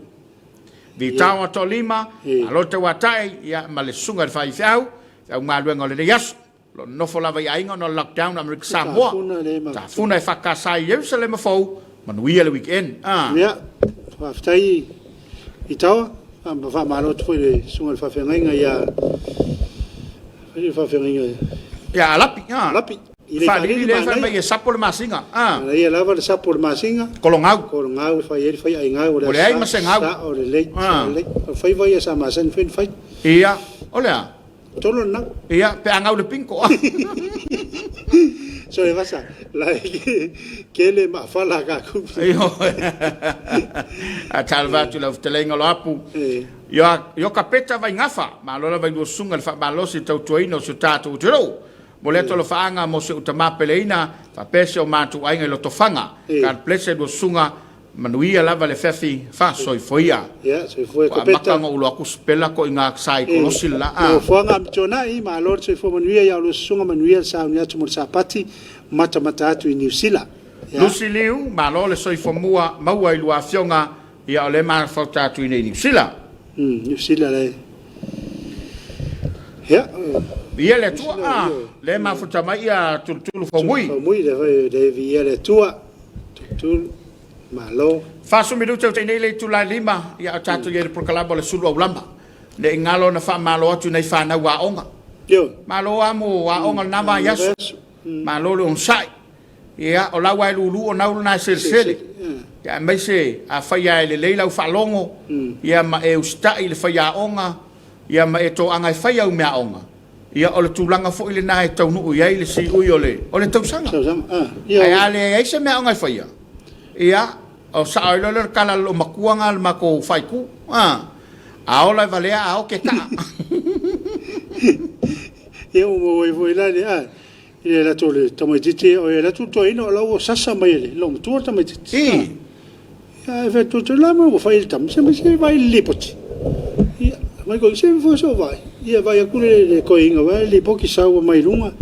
Vitao Atoalima, malo le tauatai, ia ma le susuga i le faifeau, feau galuega o lenei aso. Lo nofo lava i aiga ona o le lockdown Amerika Samoa. Tafuna e whakasa i Yerusalema fou, manuia le weekend. Ia, faafetai i taua. Ma faamalo atu foi i le susuga i le faafeagaiga ia fai le faafeagaiga Ia Alapi, a. Alapi i le Faalili faalili lea fai mai manaia. e sapo le masina, a. Manaia lava le sapo o le masina. Kologau. Kologau e fai ai le faiaigau o le Ua leai ma se gau. Sao lelei, A. sao lelei. O le faiva ia sa masani foi ona fai. Ia, o le a? Tolo lena. Ia, pe a gau le pinto, a. Sole vasa, la ke le maafala a kakou. Ioe. A talofa atu i lau fetalaiga Loapu. Eh. Io, io kapeta vai gafa, malo lava i lua susuga i le faamalosi i le tautuaina o si o tatou atunuu. Mo lea tolofaaga mo si ou tama peleina, faapea si o matou aiga i Lotofaga. God bless lua susuga, manuia lava le feafi faasoifoia. Ia, soifua e Ua amata Kapeta. ona ou iloa atu sipela ko i ga sa i kolosi le la a. Nofoaga Amitionai, malo le soifua manuia ia lua susuga, manuia le sauni atu mo le Sapati, matamata atu i Niu Sila. Ia. Lucy Liu, malo le soifua mua maua i lua afioga, ia o lea e mafauta atu i nei Niu Sila. Niu Sila le. Ia. Ia le Atua, a, lea e mafuta mai ia Tulutulu Faumui. Faumui le le viia le Atua. Tulutulu, malo. 40 minute o nei le itula e 5, ia o tatou i ai i le polokalama o le sulu aulama. Ne i galo ona faamalo atu i nai fanau aoga. Ioe. Malo lava mo aoga o lena vaiaso. Malo le onosai. Ia, o lau lava e lulu o nau lena e selesele. Ia, aemaise afai lava e lelei lau faalogo, ia ma e usitai i le faiaoga, ia ma e toaga e fai au meaaoga, ia o le tulaga foi lena e taunuu i ai le siui o le, o le tausaga. Ae a leai se meaaoga e faia, ia, o sao ai loa lea o le tala a le loomatua lena a le matou faaitu, a, a ola e valea a ote e taa. Ia ua maua ai foi la le, a, i le latou le tamaitiiti o e latou toeaina o la ua sasa mai e le loomatua le tamaitiiti. I. Ia e fai atu la ma ua fai le tama se se vai le lipoti. Ia mai ko se fo so vai. Ia vai aku le le koinga vai le lipoti sau mai lunga.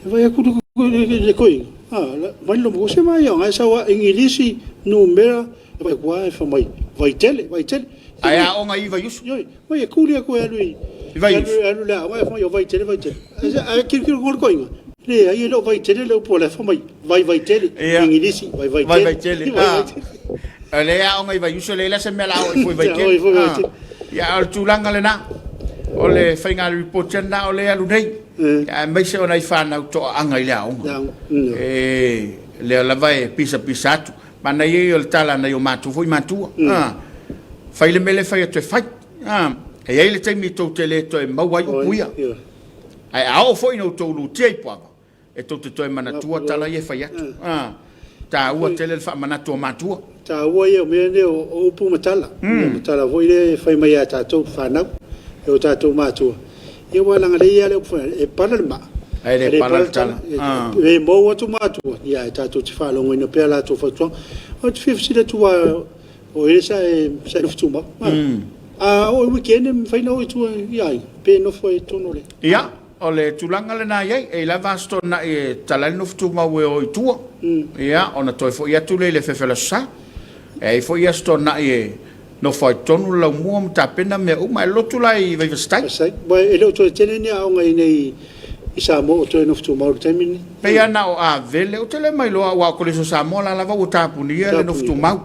Vai aku le koinga. Ah mai lo mo se mai ngai sau ingilisi numera vai kwa e fa mai vai tele vai tele. Ae aoga i Vaiusu. Ioe, mai e kuli aku e alu i I Vaiusu. Alu alu le aoga e fa mai o vai tele vai tele. Ae kilikili ko le koinga. Le ai e le o vai tele le upu o la e fa mai vai vai tele Ia. ingilisi vai vai Vai tele. vai tele. Vai vai Ah. tele. O le aoga i Vaiusu e leai la se mea la oo i fua i vai Ia, oo tele. i fua i vai Ah. tele. Ia o le tulaga lena. O le faiga lipoti lena o lea e alu nei. Eh. Ia aemaise o nai fanau toaaga i le aoga. Le aoga. E lea lava e pisapisa atu. Manaia ia o le tala a nai o matou foi matua. Ah. Fai le mea lea e fai atu e fai. Ah. E i ai le taimi tou te le toe maua ai upu ia. Ae a oo foi ina outou lutia i puava, e tou te toe manatua tala ia e fai atu. Ah. Taua tele le faamanatu o matua. Taua ia o mea nei o upu ma tala. O tala foi lea e fai mai ia tatou fanau, e o tatou matua. Ia aua leaga lea e i ai le upu foi lea, e pala le maa, Ae le pala le tala. E mou atu matua, ia ae tatou te faalogoina pea latou fautuaga. Ou te fia fesili atu aua o e sa e sa e nofo tumau. A oo i weekend e mafai ona oo i tua i aiga pe nofo ai i totonu o le. Ia, o le tulaga lena e i ai, e i lava aso toanai e tala ai le nofo tumau e o i tua, ia, ona toe foi atu lea i le afeafe o le Aso Sa. E i ai foi aso toanai e nofo ai i totonu le laumua ma tapena mea uma, e lotu la i Vaivasitai. Vaivasitai. Ua e le o toe tele ni aoga i inei i Samoa o toe nofo tumau i le taimi lenei. Pei lava na o Avele, ou te le mailoa aua o Kolisi o Samoa la lava ua tapunia le nofo tumau.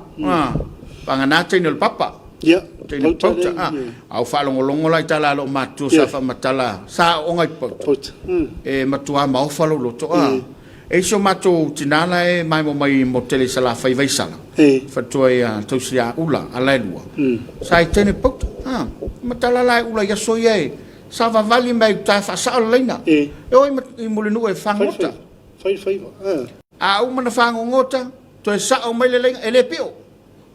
Vagana teine o le papa. Ia, Teine pauta pauta. lea, ia. A ua faalogologo la i tala a lou matutua sa faamatala, sa aooga i pauta. Pauta. E matua maofa lou loto. E i si o matou tina la e maemo mai mo tele i Salafai Vaisala, faletua ia Tausi a Ula, ala e lua. Sa i teine pauta. Matala la e ula i aso ia e sa vavali mai uta e faasao le laina. E o i Mulinuu e fagogota. Fai faiva. A uma na fagogota, toe sao mai le laina, e le pio.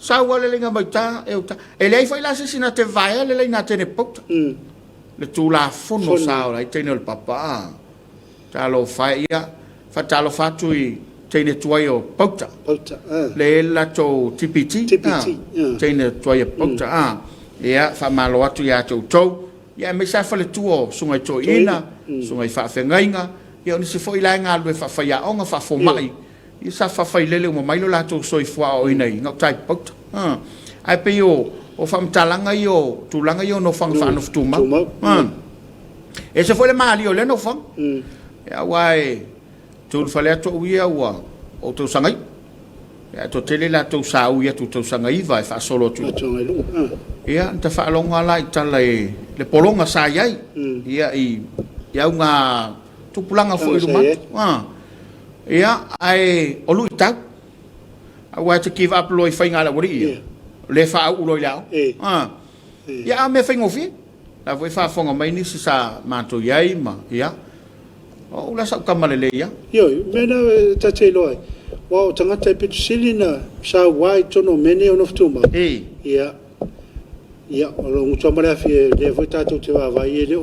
Sau lava le laina mai uta, e uta. E leai foi la se isi na te vaea le laina a teine pauta. Le Tulafono sa ola ai teine o le papa. Talofa e ia, faatalofa atu i teine tuai o Pauta. Pauta, a. Le e le latou TPT. TPT, a. Teine tuai o Pauta, a. Ia, faamalo atu ia te outou. Ia, aemaise lava faletua o Susuga i Toeaina, Susuga i Faafeagaiga, ia o nisi foi la e galulue faafaiaoga, faafomai, ia sa faafailele uma mai lo latou soifua aoaoina i gauta i Pauta. A. Ae pei o, o faamatalaga ia o tulaga ia o nofoaga faanofo tumau. A. E ese foi le malie o lea nofoaga. Aua e tulu fale atu au ia ua ou tausaga iu. Ia, toatele latou sa ui atu i tausaga iva e faasolo atu i luga. Ia, na ta faalogo lava la i tala i le pologa sa i ai, ia, i auga tupulaga foi i luma atu. Ia, ae o luitau, aua e te give up loa i faiga a le aualii ia, le faauu loa i le aoga. Ia, a o mea faigofie. La foi e faafofoga mai nisi sa matou i ai ma, ia, o au la sa ou tama lelei lava. Ioe, o mea na e ta te iloa ai, aua o tagata e pito sili ona saua i totonu o mea nei o nofo tumau, ia, ia, o lou gutu lava ma le afi, o lea foi tatou te vaavaai e le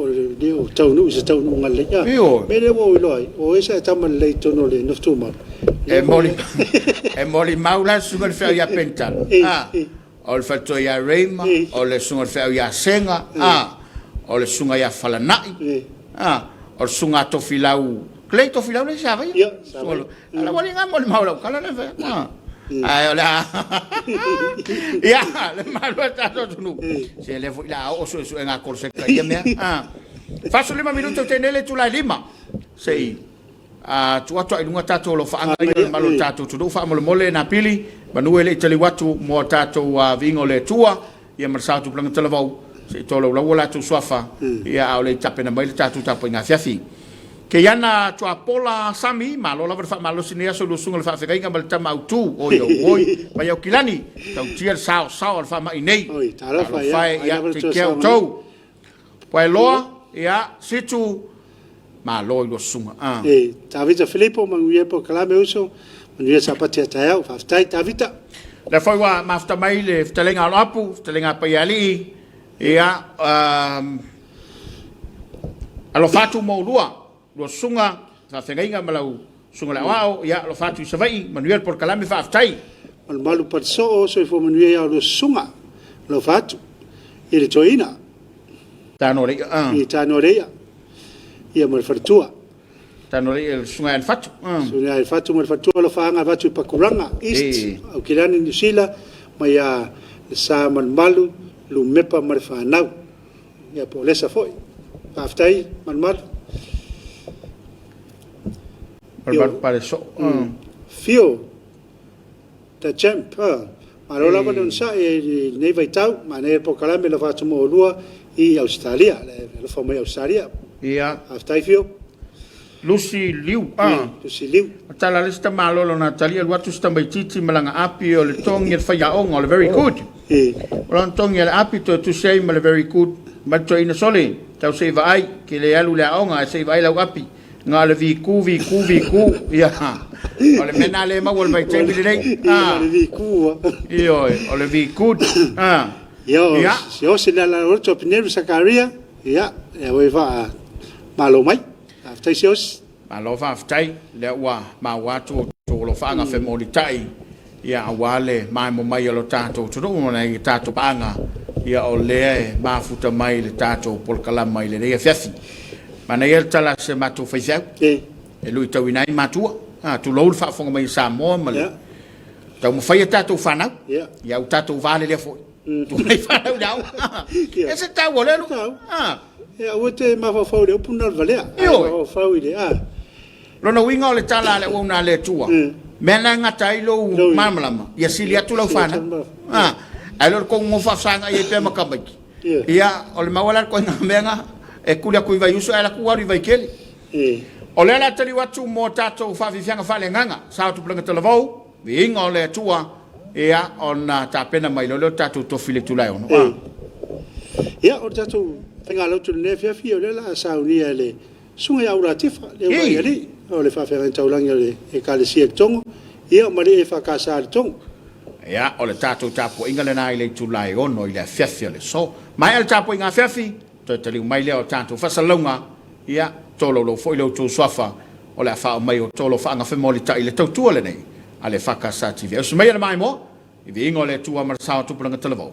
o taunuu i se taunuuga lelei. O le mea lea ua ou iloa ai, o oe sa e tama lelei i totonu o le nofo tumau. E molimau la le susuga i le feau ia Penitala, o le faletua ia Reima, o le susuga i le feau ia Sega, o le susuga ia Falanai, o le susuga a Tofilau, Clay Tofilau le isi Savaii. Ala ua liga molimau lau tala le fai. Ae o le a ia le malu e tatou atunuu. Se le foi la oo suesuega a Koloseka ia mea. 45 minuto te nele tulai lima. Sei A tuu atu lava i luga tatou alofaaga ia o le malu o le tatou atunuu faamolemole Napili, manu e le i taliu atu mo a tatou viiga o le Atua ia ma le sao tupulaga talavou se i tolaulauina o latou suafa ia a o le i tapena mai le tatou tapuaiga afiafi. Keiana Tuapola Sami, malo lava le faamalosi i lenei aso i lua susuga i le faafeagaiga ma le tama autu, oi auoi, mai Aukilani, tautia le saosao a le faamai nei. Oi, talofa ia, ai lava le take care toa outou. Paeloa, ia, Situ, malo i lua susuga. Ah. E, Tavita Filipo, manuia polokalame uso, manuia Sapati a taeao. Faafetai Tavita. Lea foi ua mafuta mai le fetalaiga a Oloapu, fetalaiga a Paiaalii, ia, um, alofa atu mo ulua, lua susuga, faafeagaiga ma lau susuga le aoao, ia, alofa atu i Savaii, manuia le polokalame, faafetai. Malumalu Patasoo, soifua manuia ia lua susuga. Alofa atu i le toeaina. Tanoaleia, ah. I Tanoaleia, ia ma le faletua. Tanoaleia le susuga ia Fatu. Ah. Susuga ia Fatu ma le faletua, alofaaga avatu i Pakuranga, East, Aukilani, Niu Sila, mai ia le Sa Malumalu, Lumepa ma le fanau. Ia po o Lesa foi. Faafetai Malumalu. Malumalu Palesoo. Fio. The Champ, Malo lava le onosai i lenei vaitau, manaia le polokalame alofa atu mo oulua i Ausetalia, le alofa mai Ausetalia. Ia. Faafetai Fio. Lucy Liu, Lucy Liu. Tala le isi tamaloa lona talia alu atu si tamaitiiti ma lana api o le togi a le faiaoga o le very good. O lona togi a le api toe tusi ai ma le very good ma le toeaina sole, tau se i vaai, ke le alu i le aoga ae se i vaai lau api. Na o le viku, viku, viku. Ia, o le mea lena lea e maua i le vaitaimi lenei. Ia, o le viku. Ioe, o le viku. Ia, o Siaosi le ala o Pineru Sakaria. Ia, e oi faa malo mai. Faafetai Siaosi. Malo faafetai, lea ua maua atu outou alofaaga femolitai, ia aua le maemo mai o lo tatou atunuu ma nai tatou paaga, ia o lea e mafuta mai le tatou polokalama i lenei afiafi. Manaia le tala a se matou faifeau, e luitauina ai matua, tulou le faafofoga mai a Samoa ma le taumafai a tatou fanau, ia ua tatou valelea foi. Tulai fanau i le aoga. E se taua o lea lu. Ia, aua te mafaufau i le upu na o le valea. Ioe. Mafaufau i le a. Lona uiga o le tala a le auauna a le Atua, mea na e gata ai lou malamalama, ia sili atu lau fanau. Ae le o le tou nonofo faafesagai ai pea ma tamaiti. Ia, o le mau la le ituaiga mea na, e tuli atu i Vaiusu ae alu atu alu i Vaitele. O lea o le a taliu atu mo tatou faafiafiaga faaleagaga, sao tupulaga talavou, viiga o le Atua, ia, ona tapena mai loa lea o le tatou tofi i le itula e 6. Ia, o le tatou faigalotu i lenei afiafi, o lea o le a saunia e le Susuga ia Aulatifa, le uluai alii o le faafeagaiga taulagi o le Ekalesia i Letogo, ia ma le EFKS i Letogo. Ia, o le tatou tapuaiga lena i le itula e 6 i le afiafi o le aso. Maea le tapuaiga afiafi, toe taliu mai lea o tatou faasalalauga, ia, tolaulau foi lo outou suafa o le a faaoo mai o outou alofaaga femolitai i le tautua lenei a le EFKS TV. Ausi maia le maimoa i viiga o le Atua ma le sao o tupulaga talavou.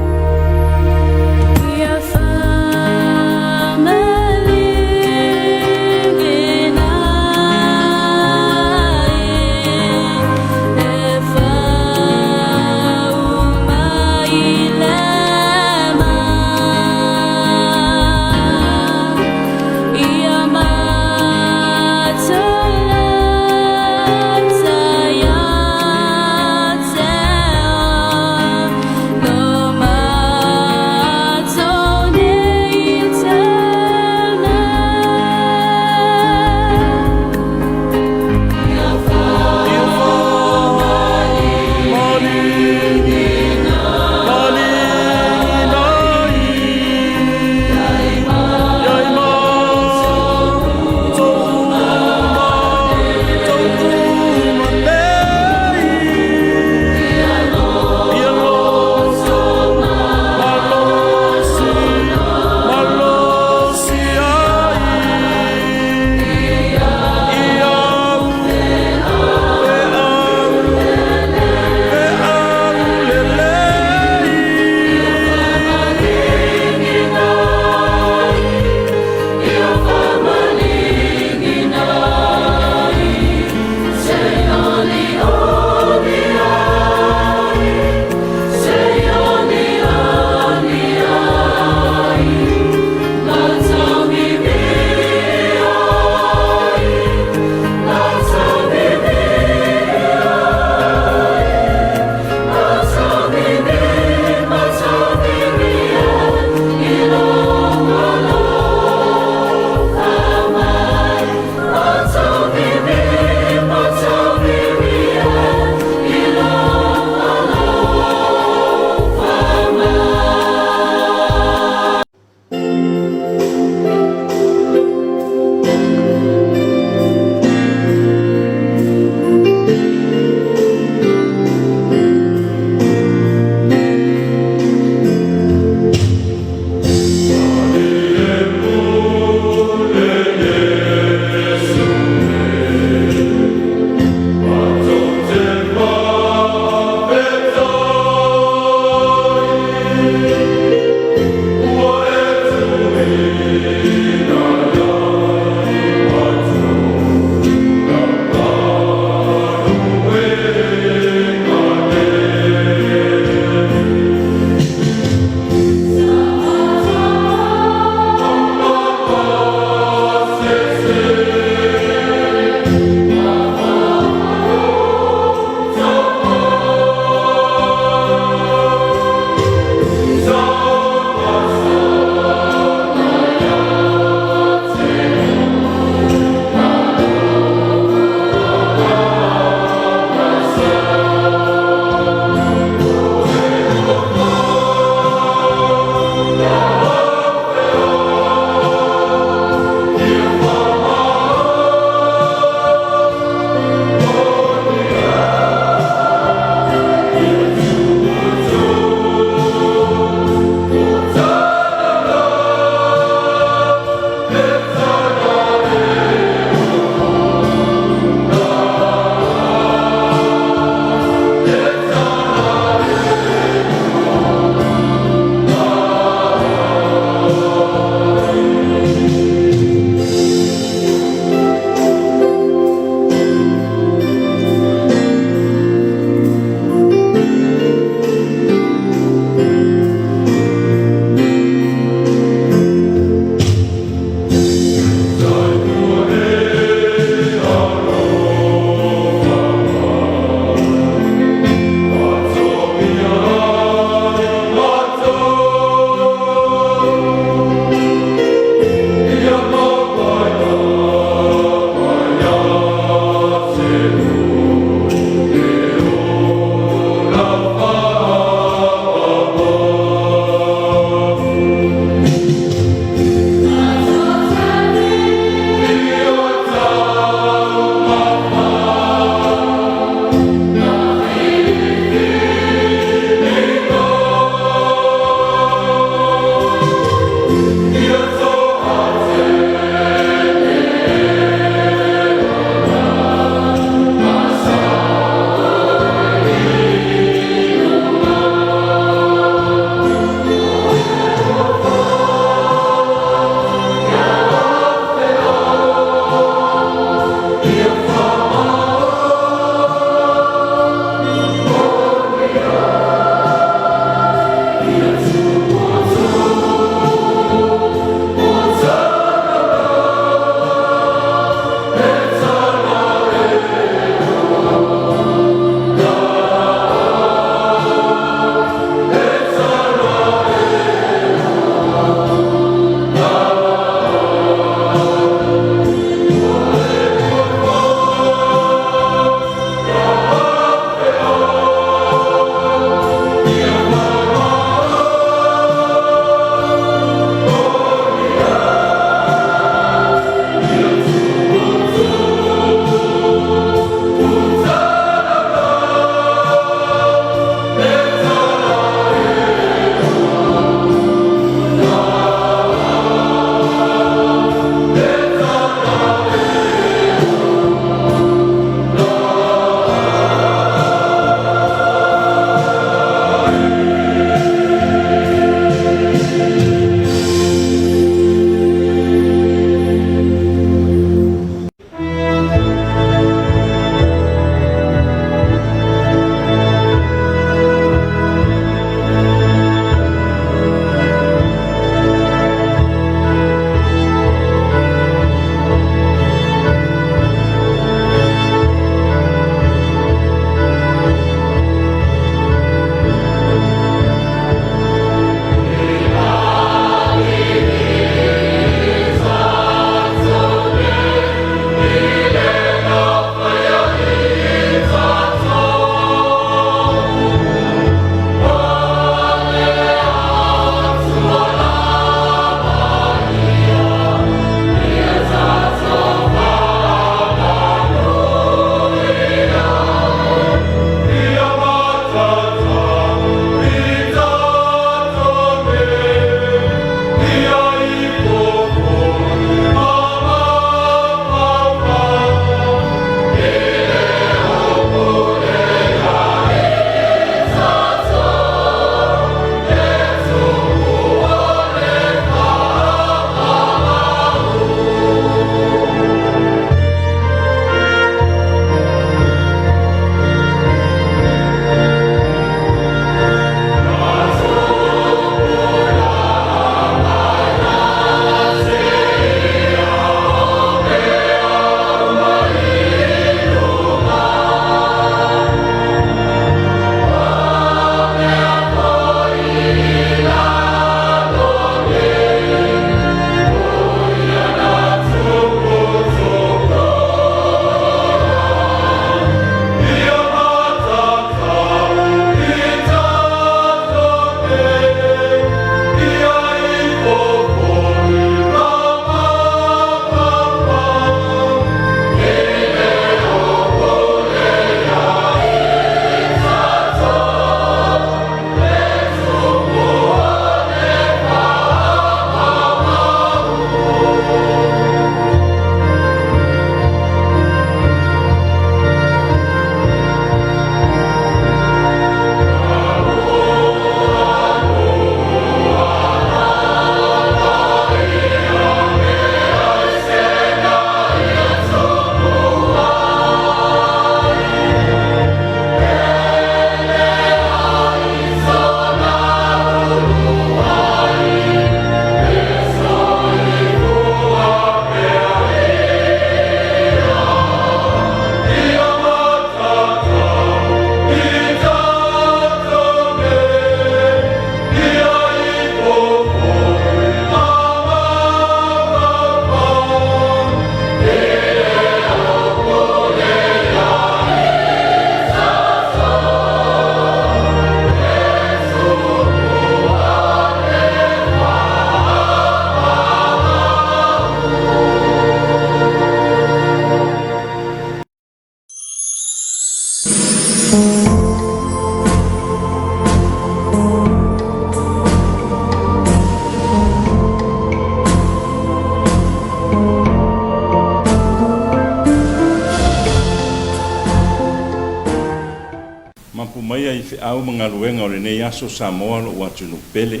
Feau ma galuega o lenei aso Samoa lo'u atunuu pele,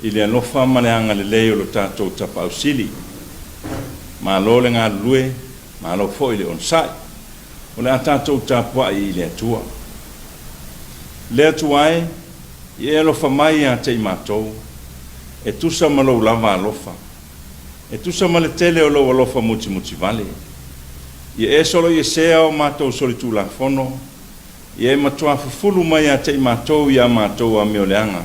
i le alofa ma le agalelei o lo tatou Tapaau Sili. Malo le galulue, malo foi le onosai. O le a tatou tapuai i le Atua. Le Atua e, i e alofa mai ia te i matou, e tusa ma lou lava alofa, e tusa ma le tele o lou alofa mutimutivale. Ia e soloiesea o matou solitulafono, Ia e matuā fufulu mai ia te i matou i a matou amioleaga,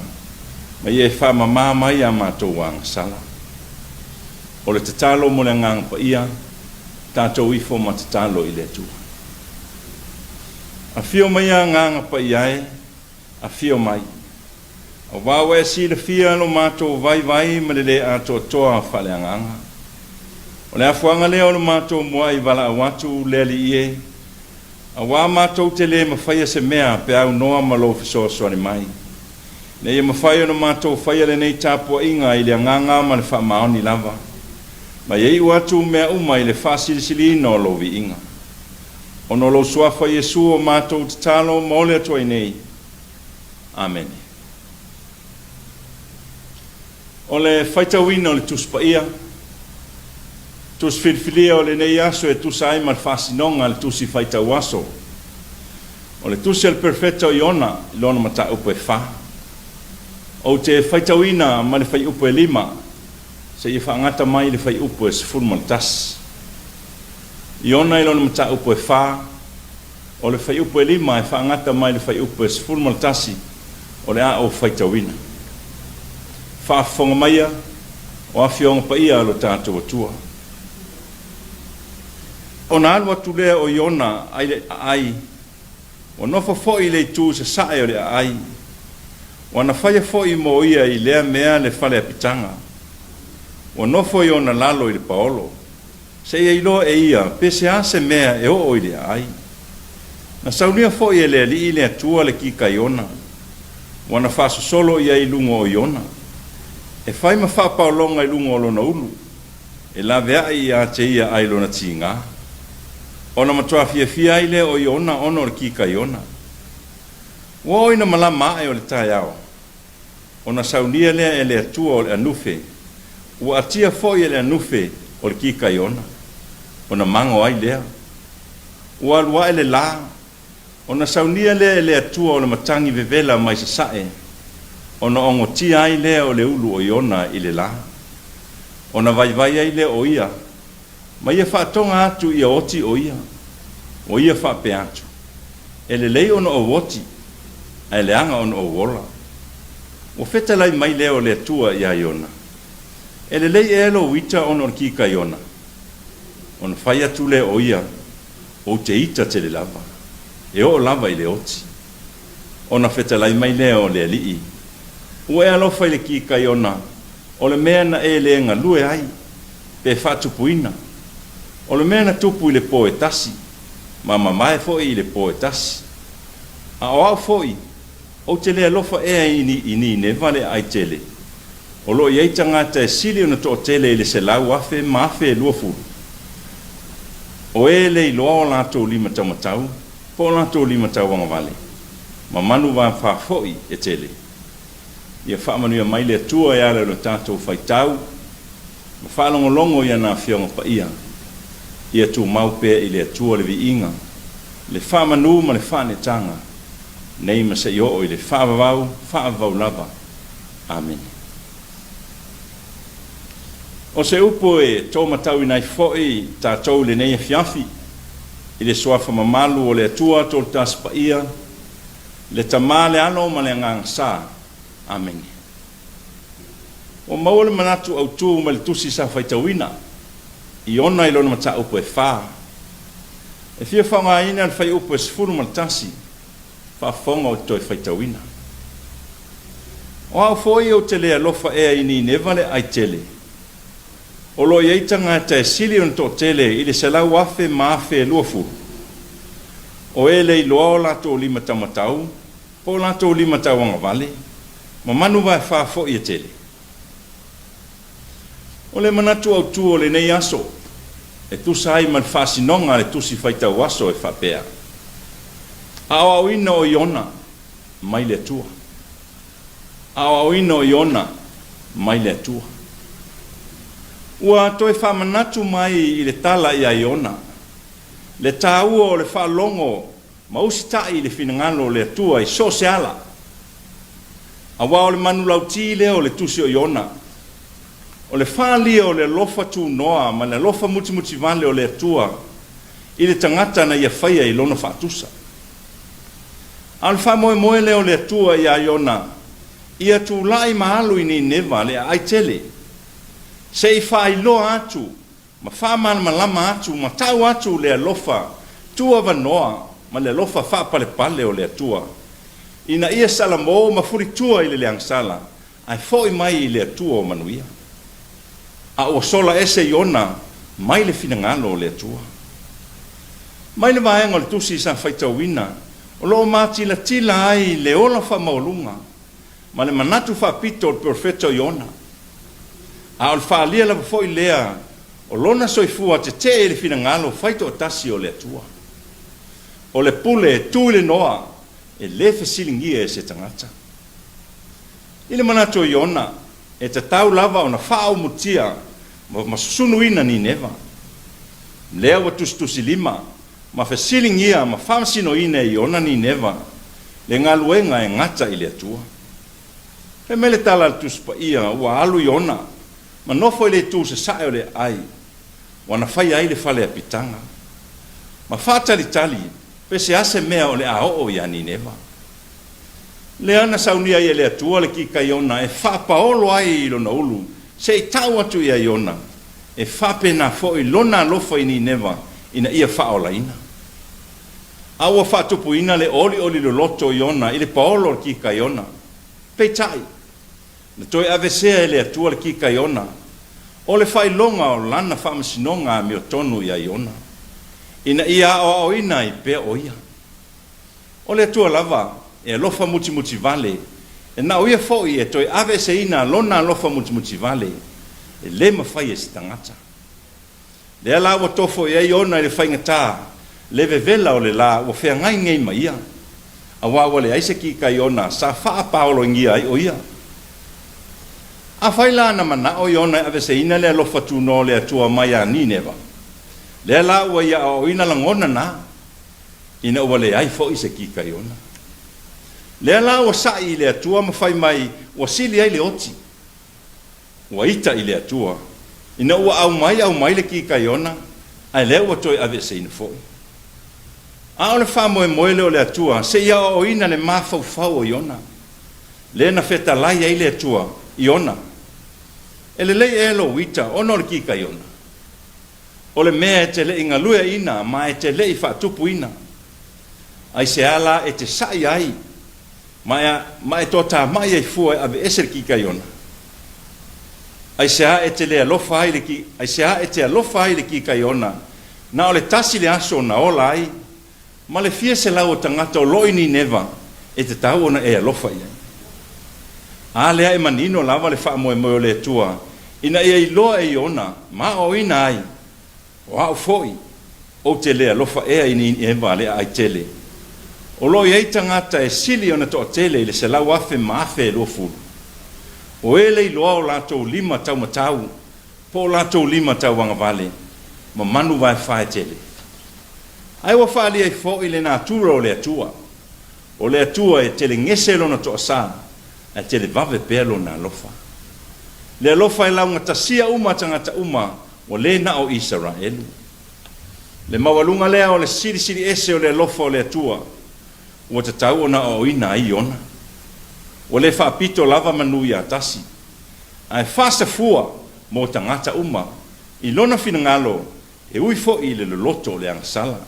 ma ia e faamamā mai a matou agasala. O le tatalo mo le Agaga Paia, tatou ifo ma tatalo i le Atua. Afio maia Agaga Paia e, afio mai. Aua ua e silafia lo matou vaivai ma le lē atoatoa faaleagaga. O le afuaga lea o lo matou mua'i valaau atu le Alii e, Auā matou te lē mafaia se mea pe aunoa ma lou fesoasoani mai, ina ia mafai ona matou faia lenei tapuaiga i le agaga ma le faamaoni lava, ma ia iu atu mea uma i le faasilisiliina o lou viiga. Ona o lou Suafa Iesu o matou tatalo ma ole atu ai nei. Amene. O le faitauina o le Tusi Paia, Tusi filifilia o lenei aso e tusa ai ma le faasinoga a le Tusi Faitau Aso. O le Tusi a le Perofeta o Iona i lona mataupu e fa. Ou te faitauina mai le fuaiupu e 5 seia faagata mai le fuaiupu e 11. Iona i lona mataupu e fa, O le fuaiupu e 5 e faagata mai le fuaiupu e 11 o le a ou faitauina. Faafofoga maia, o Afioga Paia a lo tatou Atua. Ona alu atu lea o Iona ai le aai, ua nofo foi i le itu sasae o le aai. Ua na faia foi mo ia i lea mea le fale apitaga. Ua nofo Iona lalo i le paolo. Seia iloa e ia pe se a se mea e oo i le aai. Na saunia foi e le Alii le Atua le kikaiona, ua na faasosolo i ai i luga o Iona, e fai ma faapaologa i luga o lona ulu, e laveai ia te ia ai lona tigā. Ona matuā fiafia ai lea o Iona ona o le kikaiona. Ua oo ina malama ae o le taeao, Ona saunia lea e le Atua o le anufe, ua atia foi e le anufe o le kikaiona, ona mago ai lea. Ua alu ae le lā, ona saunia lea e le Atua o le matagi vevela mai sasae, ona ogotia ai lea o le ulu o Iona i le lā. Ona vaivai ai lea o ia, ma ia faatoga atu ia oti o ia. Ua ia faapea atu, E lelei ona ou oti, ae leaga ona ou ola. Ua fetalai mai lea o le Atua iā Iona, E lelei ea lou ita ona o le kikaiona? Ona fai atu lea o ia, Ou te ita tele lava, e oo lava i le oti. Ona fetalai mai lea o le Alii, Ua e alofa i le kikaiona, o le mea na e le galue ai, pe faatupuina, o le mea na tupu i le pō e tasi, ma mamae foi i le pō e tasi. A o au foi, ou te le alofa ea i ni i Nineva le aai tele, o lo o i ai tagata e sili ona toatele i le 100,000 ma 20,000, o e le iloa o latou lima taumatau po o latou lima tauagavale, ma manu vafa foi e tele. Ia faamanuia mai le Atua e ala i lo tatou faitau ma faalogologo i ana Afioga Paia. Ia tumau pea i le Atua le viiga, le faamanu ma le faaneetaga, nei ma se i oo i le faavavau, faavavau lava. Amene. O se upu e tōmatauina ai foi tatou i lenei afiafi, i le Suafa mamalu o le Atua Tolutasi Paia, le Tama, le Alo ma le Agaga Sa. Amene. Ua maua le manatu autū mai le tusi sa faitauina Iona i lona mataupu e fa. E fia faaaogaina le fuaiupu e 11, faafofoga ou te toe faitauina. O au foi ou te le alofa ea i Nineva le aai tele, o lo o i ai tagata e sili ona toatele i le 100,000 ma 20,000, o e le iloa o latou lima taumatau po o latou lima tauagavale, ma manu vaefa foi e tele. O le manatu autū o lenei aso, e tusa ai ma le faasinoga a le Tusi Faitau Aso e faapea, Aoaoina o Iona. mai le Atua. Aoaoina o Iona mai le Atua. Ua toe faamanatu mai i le tala ia Iona, le taua o le faalogo ma usitai i le finagalo o le Atua i so o se ala. Aua o le manulauti lea o le Tusi o Iona, o le faaalia o le alofa tunoa ma le alofa mutimutivale o le Atua i le tagata na Ia faia i Lona faatusa. A o le faamoemoe lea o le Atua iā Iona, ia tulai ma alu i Nineva le aai tele, se i faailoa atu ma faamalamalama atu ma tau atu le alofa tuuavanoa ma le alofa faapalepale o le Atua, ina ia salamo ma fulitua i le leagasala ae foi mai i le Atua o manuia. A ua sola ese Iona mai le finagalo o le Atua. Mai le vaega o le tusi sa faitauina, o lo o matilatila ai le ola faamaualuga ma le manatu faapito o le perofeta o Iona. A o le faaalia lava foi lea o lona soifua tetee i le finagalo faitoatasi o le Atua. O le pule e tu i le noa e le fesiligia e se tagata. I le manatu o Iona, e tatau lava ona faaumutia ma susunuina Nineva. Lea ua tusitusilima ma fesiligia ma faamasinoina e Iona Nineva le galuega e gata i le Atua. Fai mai le tala a le Tusi Paia, ua alu Iona ma nofo i le itu sasae o le aai, ua na faia ai le fale apitaga, ma faatalitali pe se a se mea o le a oo iā Nineva. Lea na saunia ai e le Atua le kikaiona e faapaolo ai i lona ulu se i tau atu ia Iona, e faapena foi lona alofa i Nineva ina ia faaolaina. A ua faatupuina le olioli loloto o Iona i le paolo o le kikaiona. Peitai, na toe avesea e le Atua le kikaiona, o le faailoga o lana faamasinoga amiotonu ia Iona, ina ia aoaoina ai pea o ia. O le Atua lava e alofa mutimutivale, e na o Ia foi e toe aveeseina Lona alofa mutimutivale, e le mafai e se tagata. Lea la ua tofo i ai Iona i le faigata le vevela o le la ua feagai nei ma ia, aua ua leai se kikaiona sa faapaoloingia ai o ia. Afai la na manao Iona e aveeseina le alofa tunoa o le Atua mai a Nineva, lea la ua ia aoaoina lagona na, ina ua leai foi se kikaiona. Lea la ua sa'i i le Atua ma fai mai ua sili ai le oti. Ua ita i le Atua, ina ua aumai aumai le kikaiona, ae lea ua toe aveeseina foi. A o le faamoemoe lea o le Atua se i aoaoina le mafaufau o Iona, lea na fetalai ai le Atua, Iona, e lelei ea lou ita ona o le kikaiona? O le mea e te le i galueaina ma e te le i faatupuina. Aisea la e te sa'i ai ma e, ma e toatamai ai fua e aveese le kikaiona? Aisea e te le alofa ai le ki, aisea e te alofa ai i le kikaiona na o le tasi le aso na ola ai ma le fia selau o tagata o lo o i Nineva e tatau ona e alofa i ai. A lea e manino lava le faamoemoe o le Atua ina ia iloa e Iona ma aoaoina ai, O au foi, ou te le alofa ea i Nineva le aai tele. O lo o i ai tagata e sili ona toatele i le 100,000 ma 20,000. O e le iloa o latou lima taumatau po o latou lima tauagavale ma manu vaefae tele. Ae ua faaalia ai foi le natura o le Atua. O le Atua e telegese Lona toasa, ae televave pea Lona alofa. Le alofa e laugatasia uma tagata uma ua le na o Isaraelu. Le maualuga lea o le silisili ese o le alofa o le Atua, ua tatau ona aoaoina ai Iona. Ua le faapito lava manu ia tasi, ae faasafua mo tagata uma i lona finagalo e ui foi i le loloto o le agasala,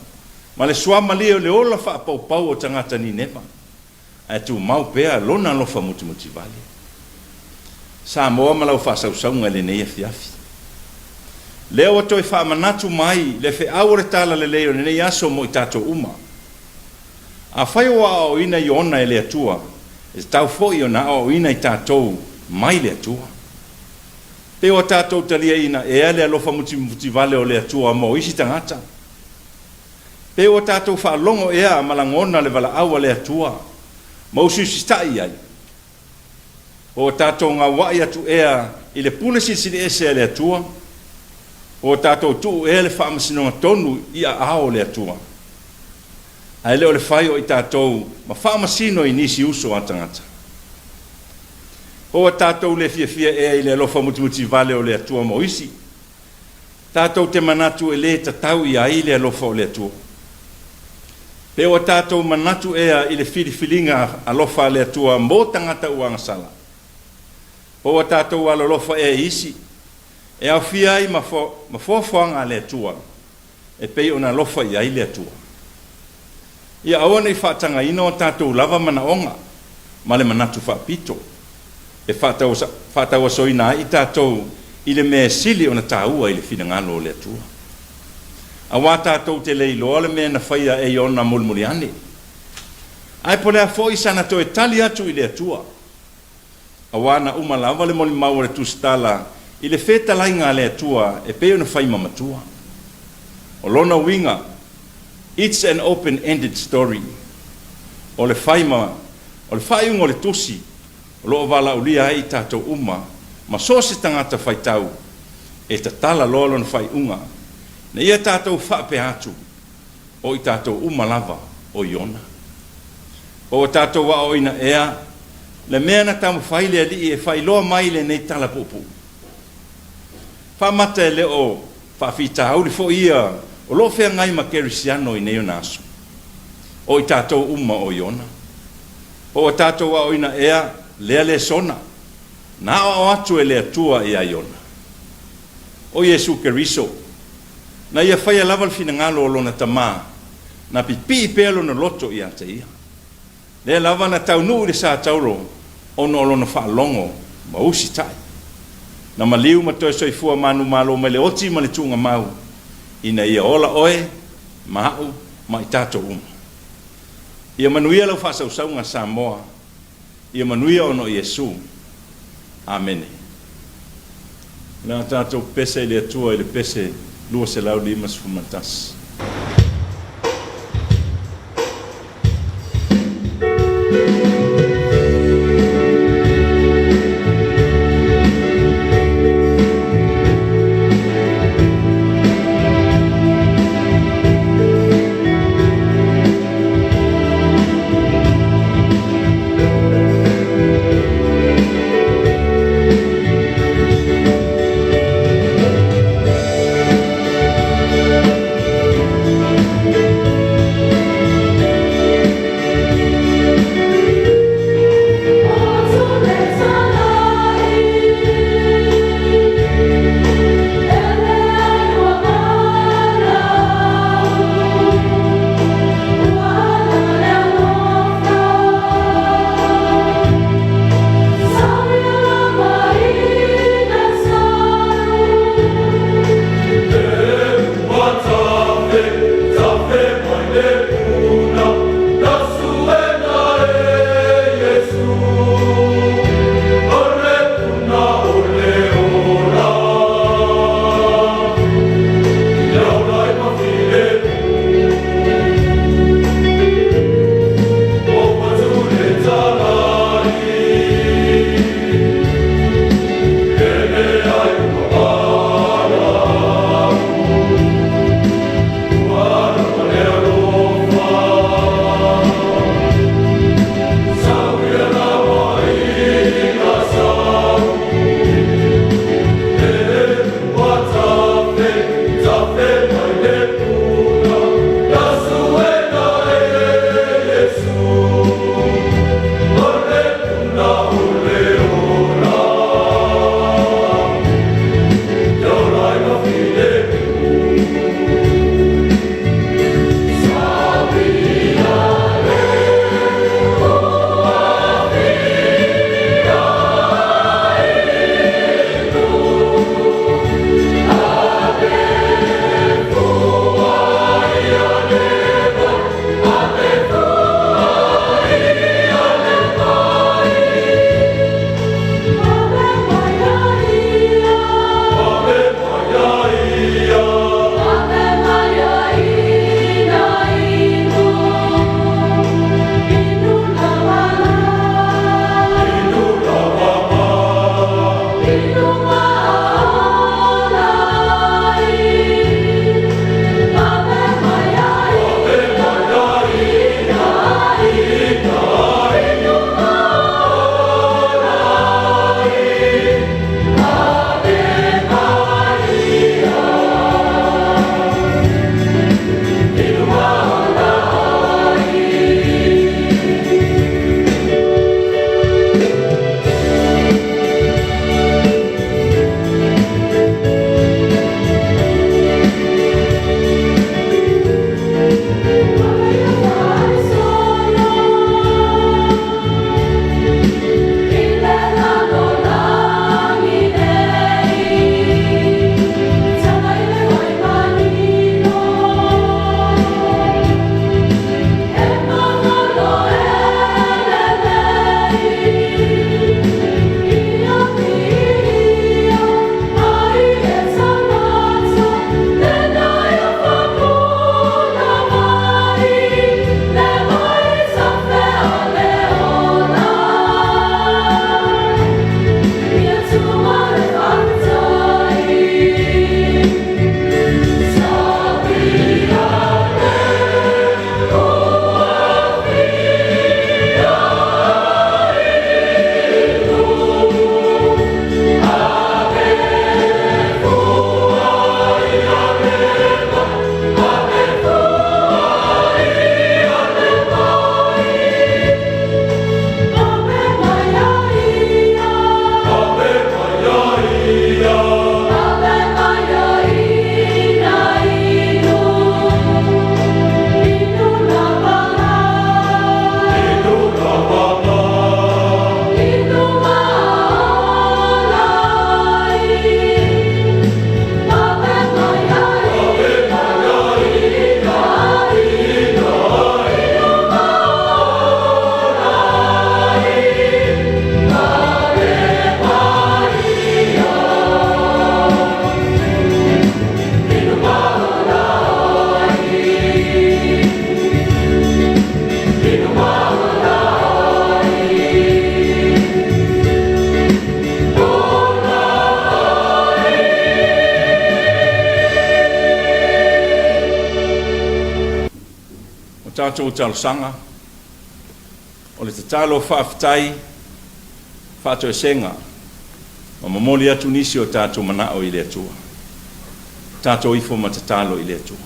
ma le suamalie o le ola faapaupau o tagata Nineva, ae tumau pea lona alofa mutimutivale. Samoa ma lau faasausauga i lenei afiafi. Lea ua toe faamanatu mai le feau o le Talalelei o lenei aso mo i tatou uma. Afai ua aoaoina Iona e le Atua, e tatau foi ona aoaoina i tatou mai le Atua. Pe ua tatou taliaina ea le alofa mutimutivale o le Atua mo isi tagata? Pe ua tatou faalogo ea ma lagona le valaau a le Atua? Ma usiusitaʻi ai? Po ua tatou gauaʻi atu ea i le pule silisili ese a le Atua? Po ua tatou tuu ea le faamasinoga tonu i aao o le Atua, ae le o le fai o i tatou ma faamasino i nisi uso a tagata? Po ua tatou le fiafia ea i le alofa mutimutivale o le Atua mo isi? Tatou te manatu e lē tatau i ai le alofa o le Atua. Pe ua tatou manatu ea i le filifiliga alofa a le Atua mo tagata ua agasala? Po ua tatou alolofa ea i isi, e aofia ai ma ma foafoaga a le Atua e pei ona alofa i ai le Atua? Ia aua ne i faatagaina o tatou lava manaoga ma le manatu faapito e faatauasoina ai i tatou i le mea e sili ona taua i le finagalo o le Atua. Auā tatou te le iloa le mea na faia e Iona mulimuli ane. Ae po o le a foi sana toe tali atu i le Atua, auā na uma lava le molimau a le Tusitala i le fetalaiga a le Atua e pei ona fai ma matua. O lona uiga, it's an open-ended story. O le fai ma, o le faaiuga o le tusi o lo o valaaulia ai i tatou uma ma so o se tagata faitau e tatala loa lona faaiuga, ina ia tatou faapea atu, o i tatou uma lava o Iona. Po ua tatou aoaoina ea le mea na taumafai le Alii e faailoa mai i lenei tala puupuu? Faamata e le o faafitauli foi ia o lo o feagai ma Kerisiano i nei ona aso? O i tatou uma o Iona. Po ua tatou aoaoina ea lea lesona na aoao atu e le Atua iā Iona? O Iesu Keriso, na ia faia lava le finagalo o lona Tama, na pipii pea lona loto ia te ia. Lea lava na taunuu i le sa tauro ona o lona faalogo ma usitai. Na maliu ma toe soifua manumalo mai le oti ma le tuugamau, ina ia ola oe ma a'u ma i tatou uma. Ia manuia lau faasausauga Samoa. Ia manuia ona o Iesu. Amene. O le a tatou pese i le Atua i le pese 251. tatou talosaga, o le tatalo faafetai, faatoesega, ma momoli atu nisi o tatou manao i le Atua. Tatou ifo ma tatalo i le Atua.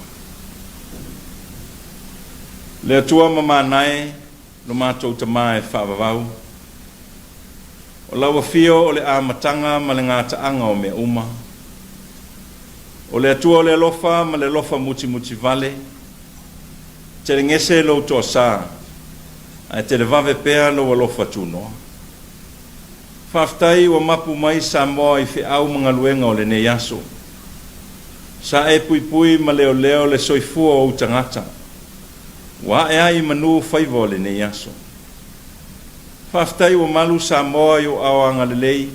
Le Atua mamana e, lo matou Tamā e faavavau, o lau afio o le amataga ma le gataaga o mea uma. O le Atua o le alofa ma le alofa mutimutivale, telegese lou toasā, ae televave pea lou alofa tunoa. Faafetai ua mapu mai Samoa i feau ma galuega o lenei aso. Sa e puipui ma leoleo le soifua o ou tagata, ua ae ai i manu faiva o lenei aso. Faafetai ua malu Samoa i ou aao agalelei,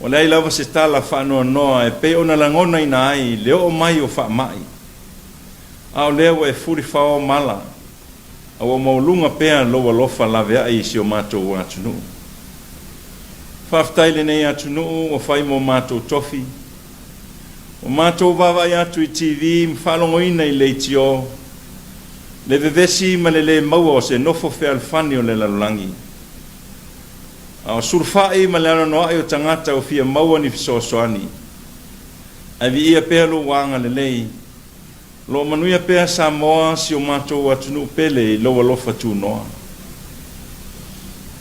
ua leai lava se tala faanoanoa e pei ona lagonaina ai le oo mai o faamai, a o lea ua e fulifaoa mala, a ua maualuga pea lou alofa laveai i si o matou atunuu. Faafetai i lenei atunuu ua fai mo matou tofi, ua matou vaavaai atu i TV ma faalogoina i leitio, le vevesi ma le lē maua o se nofo fealofani o le lalolagi, a o sulufai ma le anoanoai o tagata ua fia maua ni fesoasoani. Ae viia pea lou agalelei, o lo o manuia pea Samoa, si o matou atunuu pele i lou alofa tunoa.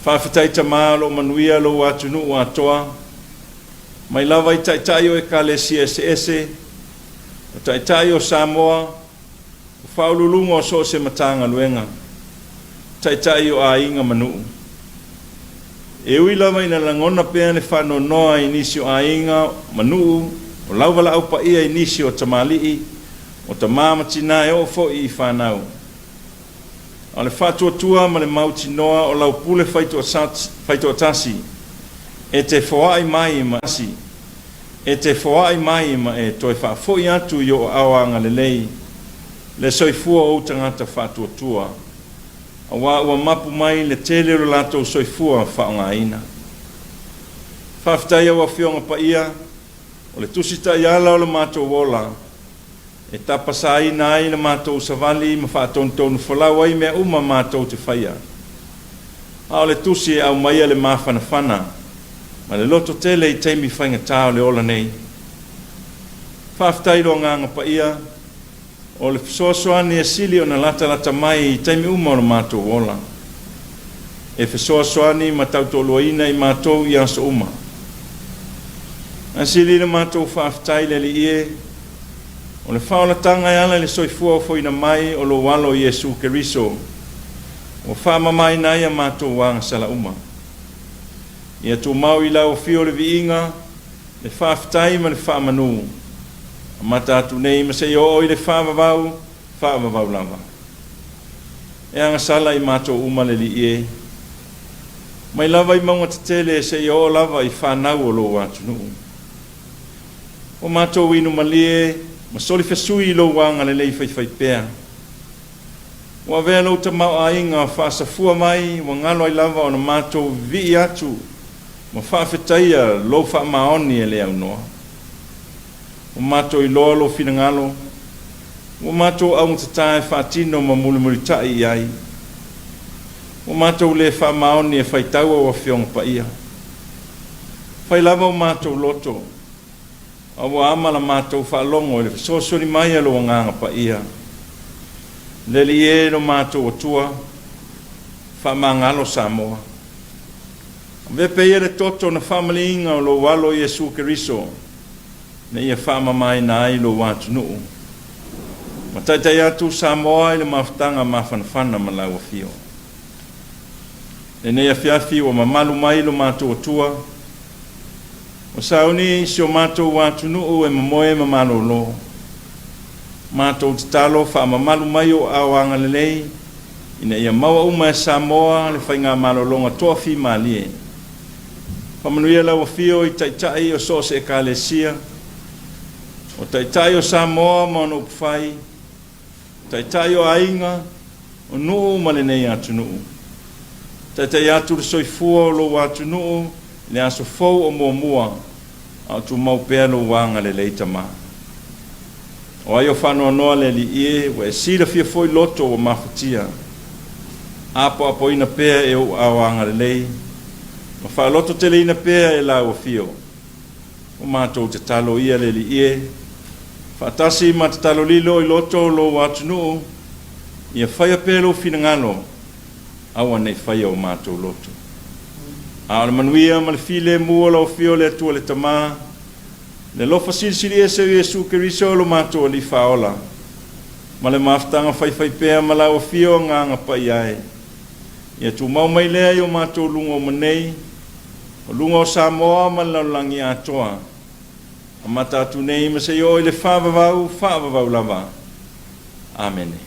Faafetai Tamā o lo o manuia lou atunuu atoa, mai lava i taitai o Ekalesia eseese, o taitai o Samoa, o faauluuluga o so o se Matagaluega, taitai o aiga ma nuu. E ui lava ina lagona pea le faanoanoa i nisi o aiga ma nuu o lauvalaau paia i nisi o tamalii, o tamā ma tinā e oo foi i fanau. A o le faatuatua ma le mautinoa o lau pule faitoatasi e te foai mai ma e te foai mai ma e toe faafoi atu i ou aao agalelei le soifua o ou tagata faatuatua, aua ua mapu mai le tele o lo latou soifua faaaogaina. Faafetai au Afioga Paia, o le Tusi Taiala o lo matou ola, e tapasaina ai le matou savali ma faatonutonu folau ai mea uma matou te faia. A o le tusi e aumaia le mafanafana ma le loto tele i taimi faigata o le ola nei. Faafetai i lo Agaga Paia, o le fesoasoani e sili ona latalata mai i taimi uma o lo matou ola, e fesoasoani ma tautoaluaina i matou i aso uma. Ae sili le matou faafetai i le Alii e, o le faaolataga e ala i le soifua ofoina mai o lou Alo Iesu Keriso, ua faamamaina ai a matou agasala uma. Ia tumau i lau afio le viiga, le faafetai ma le faamanu, amata atu nei ma seia oo i le faavavau, faavavau lava. E agasala i matou uma le Alii e, mai lava i mauga tetele seia oo lava i fanau o lou atunuu. Ua matou inu malie ma solifesui i lou agalelei faifaipea. Ua avea lou tamaoaiga faasafua mai ua galo ai lava ona matou vivii atu ma faafetaia lou faamaoni e le aunoa. Ua matou iloa lou finagalo, ua matou augatata e faatino ma mulimulitai i ai. Ua matou le faamaoni e faitau au Afioga Paia. Fai lava o matou loto, a ua ama la matou faalogo i le fesoasoani mai a lou Agaga Paia. Le Alii e lo matou Atua, faamagalo Samoa. Avea pea ia le toto na faamaliina o lou Alo Iesu Keriso, ina ia faamamaina ai lou atunuu. Ma taitai atu Samoa i le mafutaga mafanafana ma lau Afio. Lenei afiafi ua mamalu mai lo matou Atua, ua sauni si o matou atunuu e momoe ma malolo. Matou tatalo faamamalu mai o aao agalelei ina ia maua uma e Samoa le faigamalologa toafimalie. Faamanuia lau Afio i Taitai o so o se Ekalesia, o Taitai o Samoa ma ona upufai, Taitai o aiga, o nuu ma lenei atunuu. Taitai atu le soifua o lou atunuu i le aso fou o muamua, a o tumau pea lou agalelei Tamā. O ai o faanoanoa le Alii e, ua e silafia foi loto ua mafatia. Apoapoina pea e ou aao agalelei, ma faalototeleina pea e lau afio. O matou tatalo ia le Alii e, faatasi ma tatalo lilo i loto o lou atunuu, ia faia pea lou finagalo, aua ne i faia o matou loto. A o le manuia ma le filemu o lau afio o le Atua le Tama, le alofa silisili ese o Iesu Keriso lo matou Alii Faaola, ma le mafutaga faifaipea ma lau afio Agaga Paia e, ia tumau mai lea i o matou luga uma nei, o luga o Samoa ma le lalolagi atoa, amata atu nei ma seia oo i le faavavau, faavavau lava. Amene.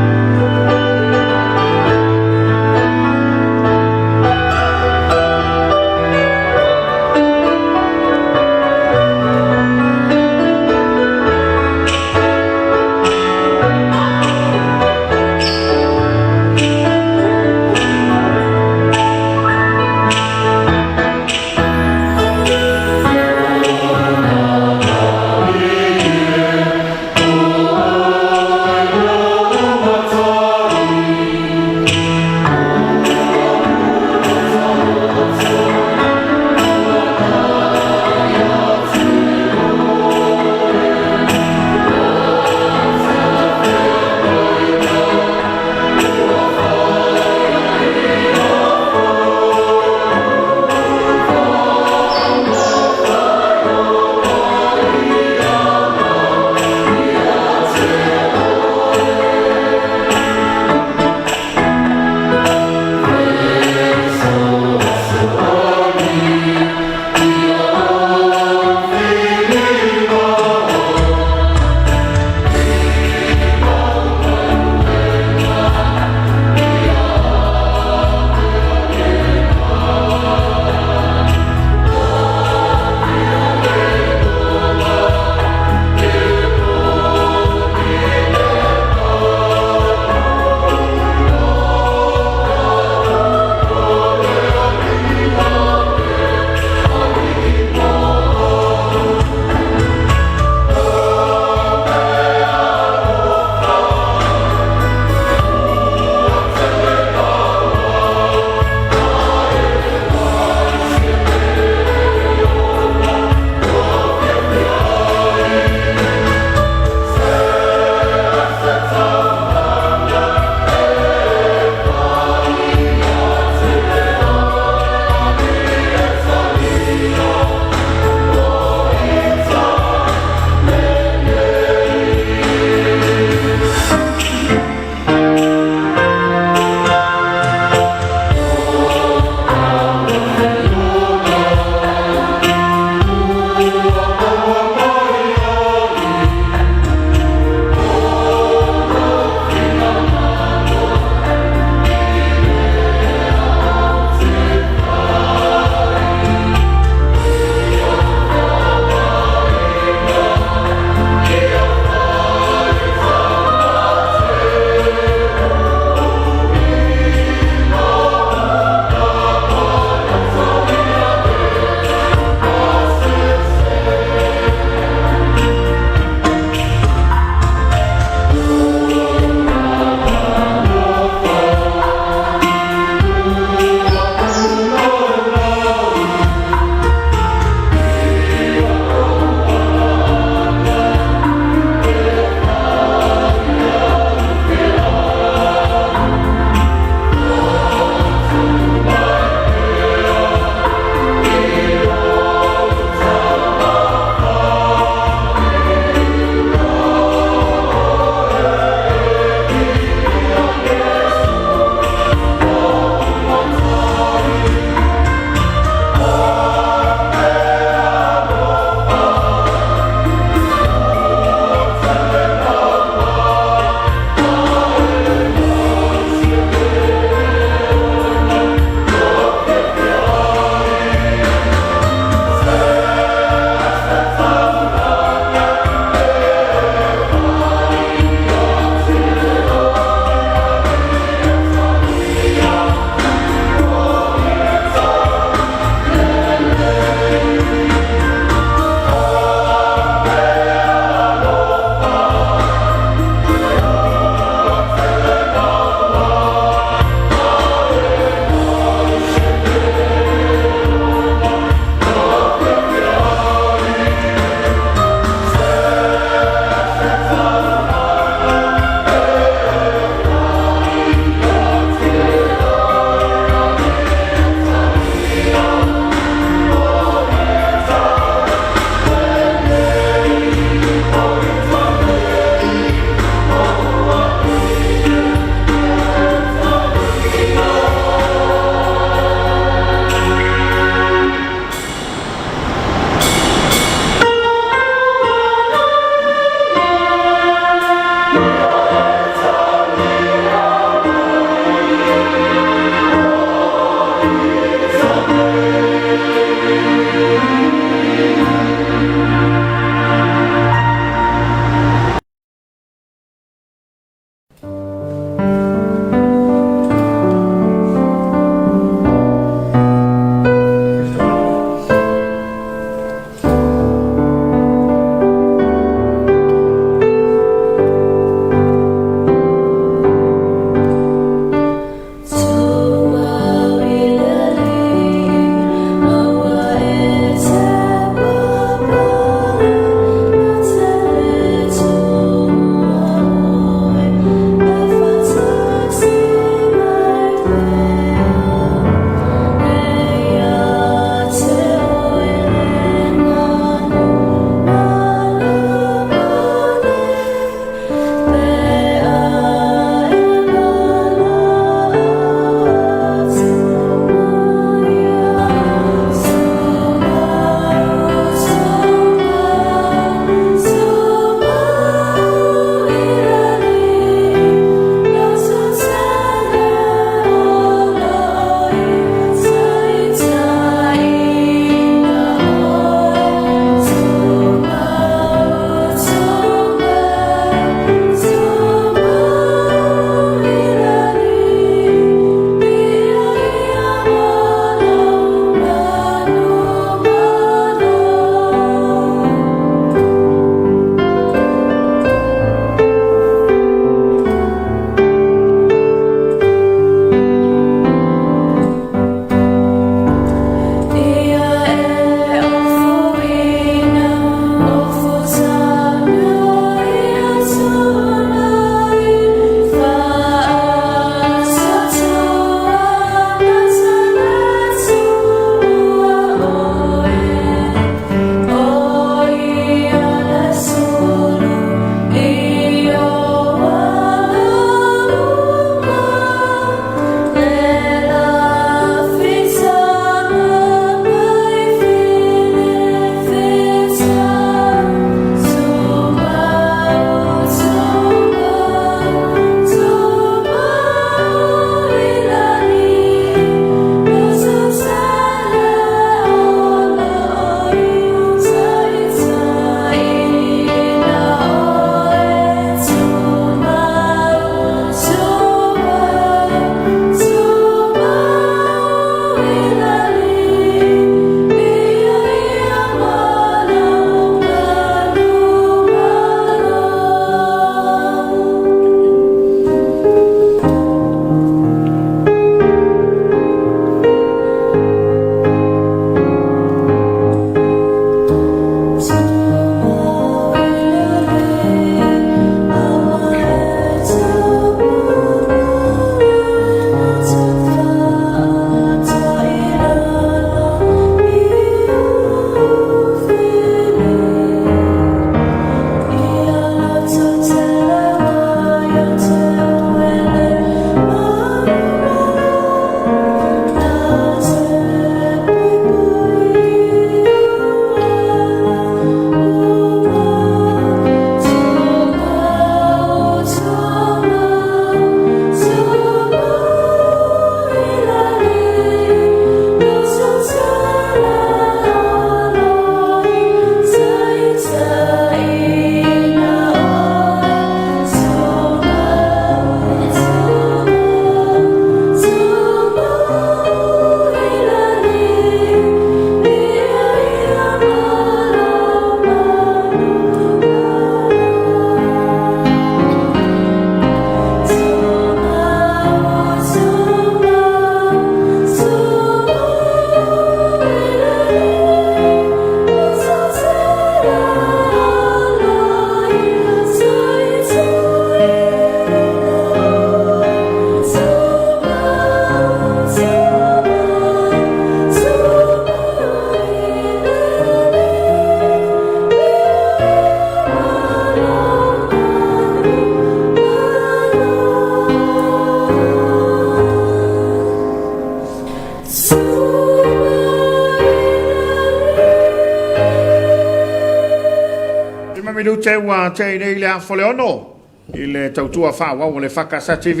minute ua tea nei le afa o le 6 i le tautua faaauau a le EFKS TV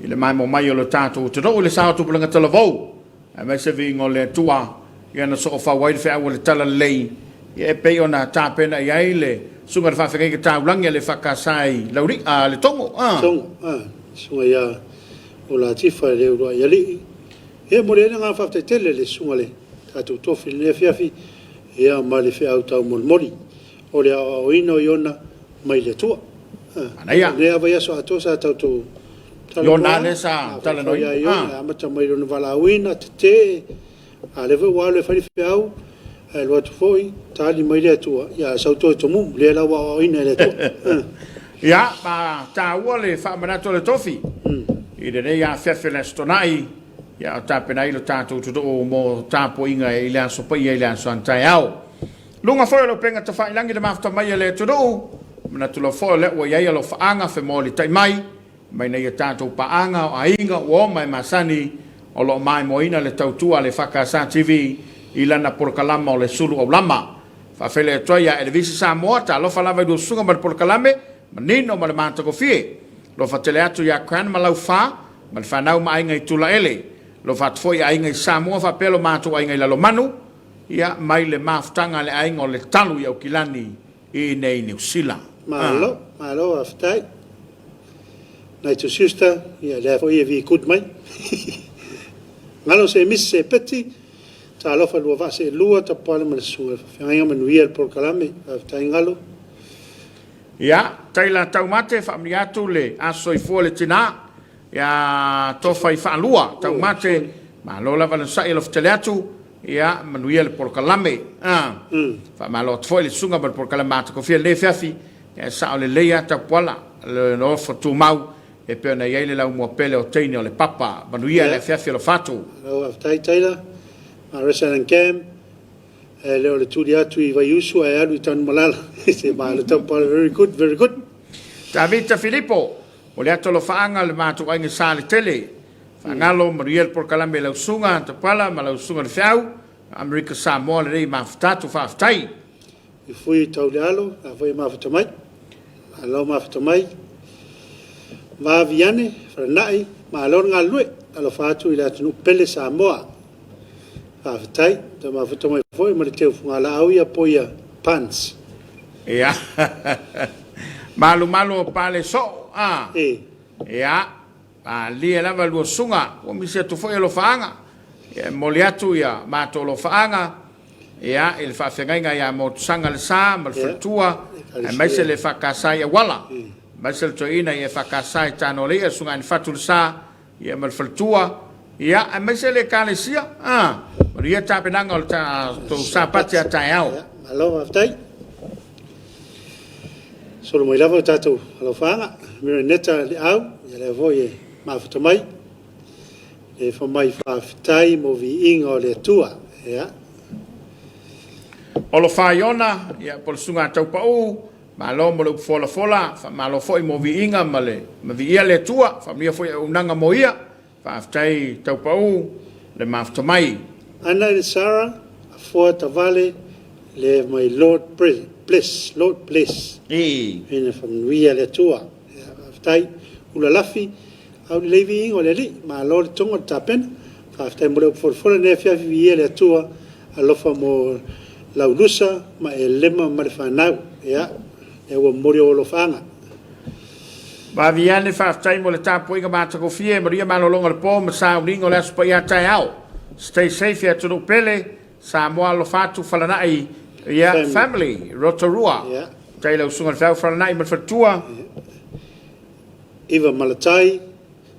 i le maemo mai o le tatou atunuu i le sao tupulaga talavou aemaise viiga o le Atua ia na soofau ai le feau o le talalelei ia e pei ona tapena i ai le susuga i le faafeagaiga taulagi a le EFKS i Lauli, a le Togo. A. Togo, a, susuga ia Olatifa e le uluai alii. Ia e momoli ai le agaga faafetai tele i le susuga i le tatou tofi i lenei afiafi ia ma le feau taumolimoli o le aoaoina o Iona mai le Atua. Manaia. O lenei lava vaiaso atoa sa tatou Iona lea sa talanoaina. Ia Iona e amata mai lona valaauina, tetee, a o lea foi ua alu e fai le feau, ae alu atu foi tali mai le Atua, ia ae sau toe tomumu, lea la ua aoaoina e le Atua. Ia, ma taua le faamanatu a le tofi i lenei afiafi o le Aso Toonai, ia o tapena ai lo tatou atunuu mo tapuaiga i le Aso Paia i le aso a taeao. Luga foi o le upega tafailagi le mafuta mai e le atunuu, manatu loa foi o lea ua i ai alofaaga femolitai mai, mai nei a tatou paaga o aiga, uo ma e masani o lo o maimoaina le tautua a le EFKS TV i lana polokalama o le Sulu Aulama. Faafeiloai atu ai ia Elevisi Samoa, talofa lava i lua susuga ma le polokalame, manino ma le matagofie. Alofa tele atu ia Cran ma Laufa, ma le fanau ma aiga i Tulaele. Alofa atu foi i aiga i Samoa faapea lo matou aiga i Lalomanu, ia, mai le mafutaga a le aiga o le Talu i Aukilani i inei i Niu Sila. Malo, malo faafetai. Nice to sister, ia lea foi e vi good mai. Galo se misi se peti, talofa lua vaa se lua, tapuale ma le susuga i le faafeagaiga manuia le polokalame. Faafetai Galo. Ia, Taila Taumate, faamanuia atu le aso soifua le tina. Ia, tofa i faalua, Taumate, malo lava le onosai alofa tele atu. Ia, manuia le polokalame. Ah. Faamalo atu foi le susuga ma le polokalame matagofie lenei afiafi. Ia, sao lelei lava Tapuala, le nofo tumau e pei ona i ai le laumua pele o teine o le papa. Manuia le afiafi alofa atu. Malo faafetai Taylor. Marissa and Cam, e le o le tuli atu i Vaiusu ae alu i Tanumalala. Se malo Tapuala, very good, very good. Tavita Filipo, o le atu alofaaga o le matou aiga sa le tele. Faagalo, manuia le polokalame i lau susuga Tapuala ma lau susuga le Feau, Amerika Samoa lelei mafuta atu, faafetai. I fui tau le alo, la foi e mafuta mai. Malo mafuta mai. Vavi ane, Faranai, malo le galulue. Alofa atu i le atunuu pele Samoa. Faafetai, toe mafuta mai foi ma le teu fugalaau ia po ia pants. Ia. Malumalu o pale soo, a. E. Ia. Malie lava lua susuga, ua misi atu foi alofaaga. Ia, e momoli atu ia matou alofaaga, ia, i le faafeagaiga ia Motusaga le Sa ma le Faletua, aemaise le EFKS i Auala, aemaise le toeaina i EFKS i Tanoaleia, Susuga Anifatu le Sa, ia, ma le Faletua, ia, aemaise le Ekalesia, a, manuia tapenaga o le tatou Sapati a taeao. Ia, malo faafetai. Solo mai lava o tatou alofaaga. Miraneta Leau, ia lea foi e mafuta mai. E fa mai faafetai mo viiga o le Atua. Ia. Olofa Iona, ia, po o le susuga a Taupau, malo mo le upu folafola, faamalo foi mo viiga ma le ma viia le Atua, faamanuia foi auaunaga mo ia, faafetai Taupau le mafuta mai. Anna and Sarah, Afoa Tavale, le mai Lord bless, Lord bless. Ina faamanuia le Atua. Ia, faafetai. Ula Lafi, Au lelei viiga o le Alii, malo le toga o le tapena. Faafetai mo le upu folafola lenei afiafi viia le Atua, alofa mo lau Lusa ma Elema ma le fanau. Ia, lea ua momoli ou alofaaga. Vavi ane, faafetai mo le tapuaiga matagofie, manuia malologa o le po ma sauniga o le Aso Paia taeao. Stay safe e atunuu pele, Samoa alofa atu Falanai ia family, Rotorua. Yeah. Tai lau susuga i le Feau Falanai ma le faletua. Iva Malatai,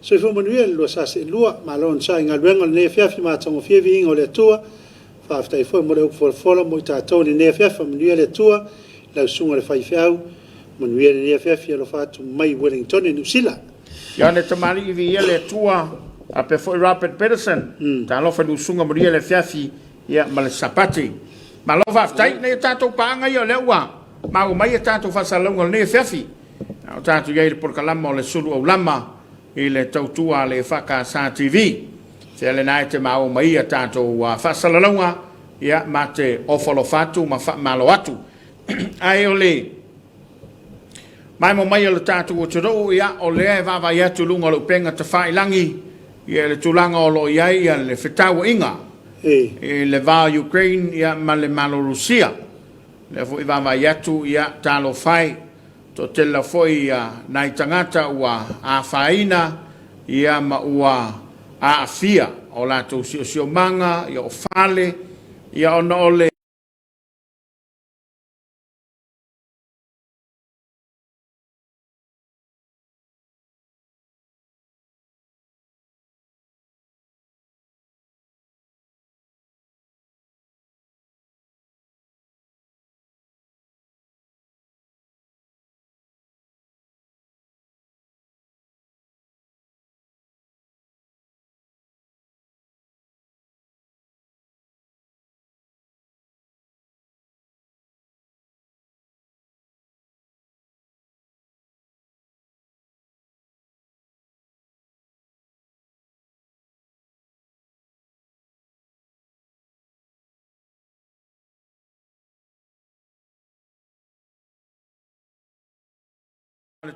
Soifua manuia le lua sa seelua, malo onosai i galuega o lenei afiafi matagofie viiga o le Atua, faafetai foi mo le upu folafola mo i tatou i lenei afiafi, faamanuia le Atua i lau susuga i le faifeau, manuia lenei afiafi alofa atu mai Wellingtone Niu Sila. Ioane Tamalii viia le Atua, faapea foi Robert Pedersen, talofa i le usuga manuia le afiafi ia ma le Sapati. Malo faafetai, nei o tatou paaga ia o lea ua maua mai a tatou faasalalauga o lenei afiafi. A o tatou i ai i le polokalama o le Sulu Aulama i le tautua a le EFKS TV. Sea lena e te maua mai a tatou faasalalauga, ia, ma te ofo alofa atu ma faamalo atu. Ae o le Maemo mai o le tatou atunuu, ia, o lea e vaavaai atu i luga o le upega tafailagi, ia, le tulaga o lo o i ai le fetauaiga i le va o Ukraine, ia, ma le Malo Rusia. Lea foi vaavaai atu, ia, talofa e, toatele lava foi ia nai tagata ua afaina, ia, ma ua aafia o latou siosiomaga, ia, o fale, ia, ona o le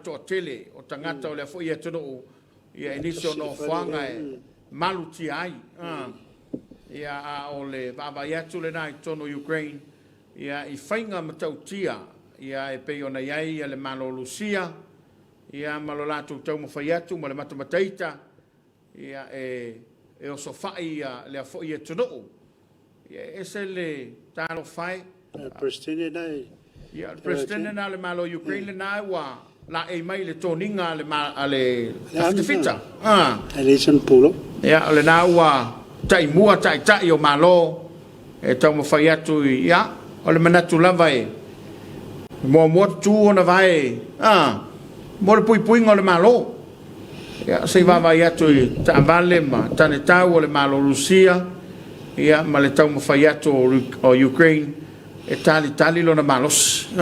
toatele o tagata o lea foi atunuu, ia, i nisi o nofoaga e malutia ai. Ia, a o le vaavaai atu lena i totonu o Ukraine, ia, i faiga matautia, ia, e pei ona i ai le Malo Lusia, ia, ma lo latou taumafai atu ma le matamataita, ia, e osofai ia lea foi atunuu. Ia, e ese le talofa e. Peresetene na e. Ia, o le Peresetene na o le Malo Ukraine lena ua laei mai le toniga a le tafitafita. E leai sana pulou. Ia, o lena ua taimua taitai o Malo e taumafai atu i, ia, o le manatu lava e muamua tutu ona vae mo le puipuiga o le Malo. Ia, se i vaavaai atu i taavale ma tanetau o le Malo Rusia, ia, ma le taumafai atu o Ukraine e talitali lona malosi.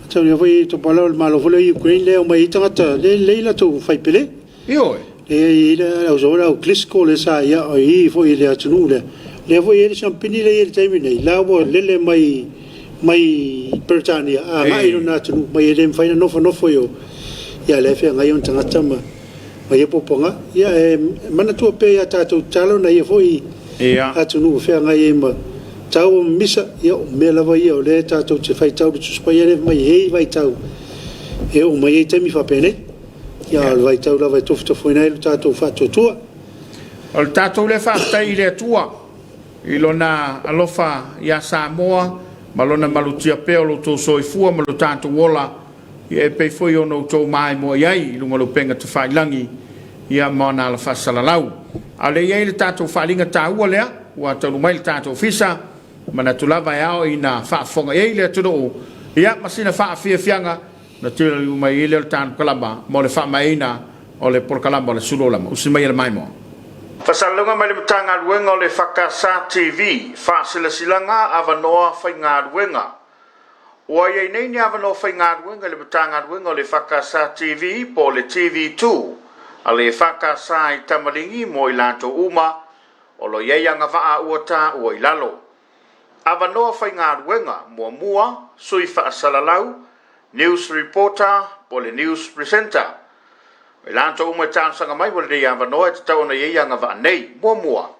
Tau foi topala o le Malo foi le Ukraine lea o mai ai tagata le lelei latou faipele. Ioe. Le i le au zo au Klitschko le sa ia o i foi le atunuu lea. Lea foi e le siampini le i le taimi nei, la ua lele mai mai Peretania a ngai lona atunuu mai e le mafai ona nofonofo i o. Ia lea feagai ona tagata ma ia popoga. Ia e manatua pea ia tatou tatalo na ia foi atunuu feagai ai ma tau o misa, ia o mea lava ia o lea tatou te faitau le Tusi Paia lea mai e i vaitau e oo mai ai taimi faapenei. Ia o le vaitau lava e tofotofoina ai lo tatou faatuatua. O le tatou lea faafetai i le Atua i lona alofa ia Samoa ma lona malutia pea o lo outou soifua ma lo tatou ola, ia e pei foi ona outou maimoa i ai i luga o le upega tafailagi, ia, ma ona ala faasalalau. A o lea i ai le tatou faaaliga taua lea ua taunuu mai le tatou ofisa, manatu lava e ao ina faafofoga i ai le atunuu, ia, ma sina faafiafiaga na tuli mai ai lea o le tanu kalama mo le faamaeaina o le polokalama o le Sulu o Lama. Usi mai e le maimoa. Faasalasalauga mai le Matagaluega o le EFKS TV, Faasilasilaga Avanoa Faigaluega. Ua i ai nei ni avanoa faigaluega i le Matagaluega o le EFKS TV po o le TV2 a le EFKS i Tamaligi mo i latou uma o lo o i ai agavaa ua taua i lalo. Avanoa faigaluega, muamua, sui faasalalau, news reporter po o le news presenter. O i latou uma e talosaga mai mo lenei avanoa e tatau ona i ai agavaa nei. Muamua,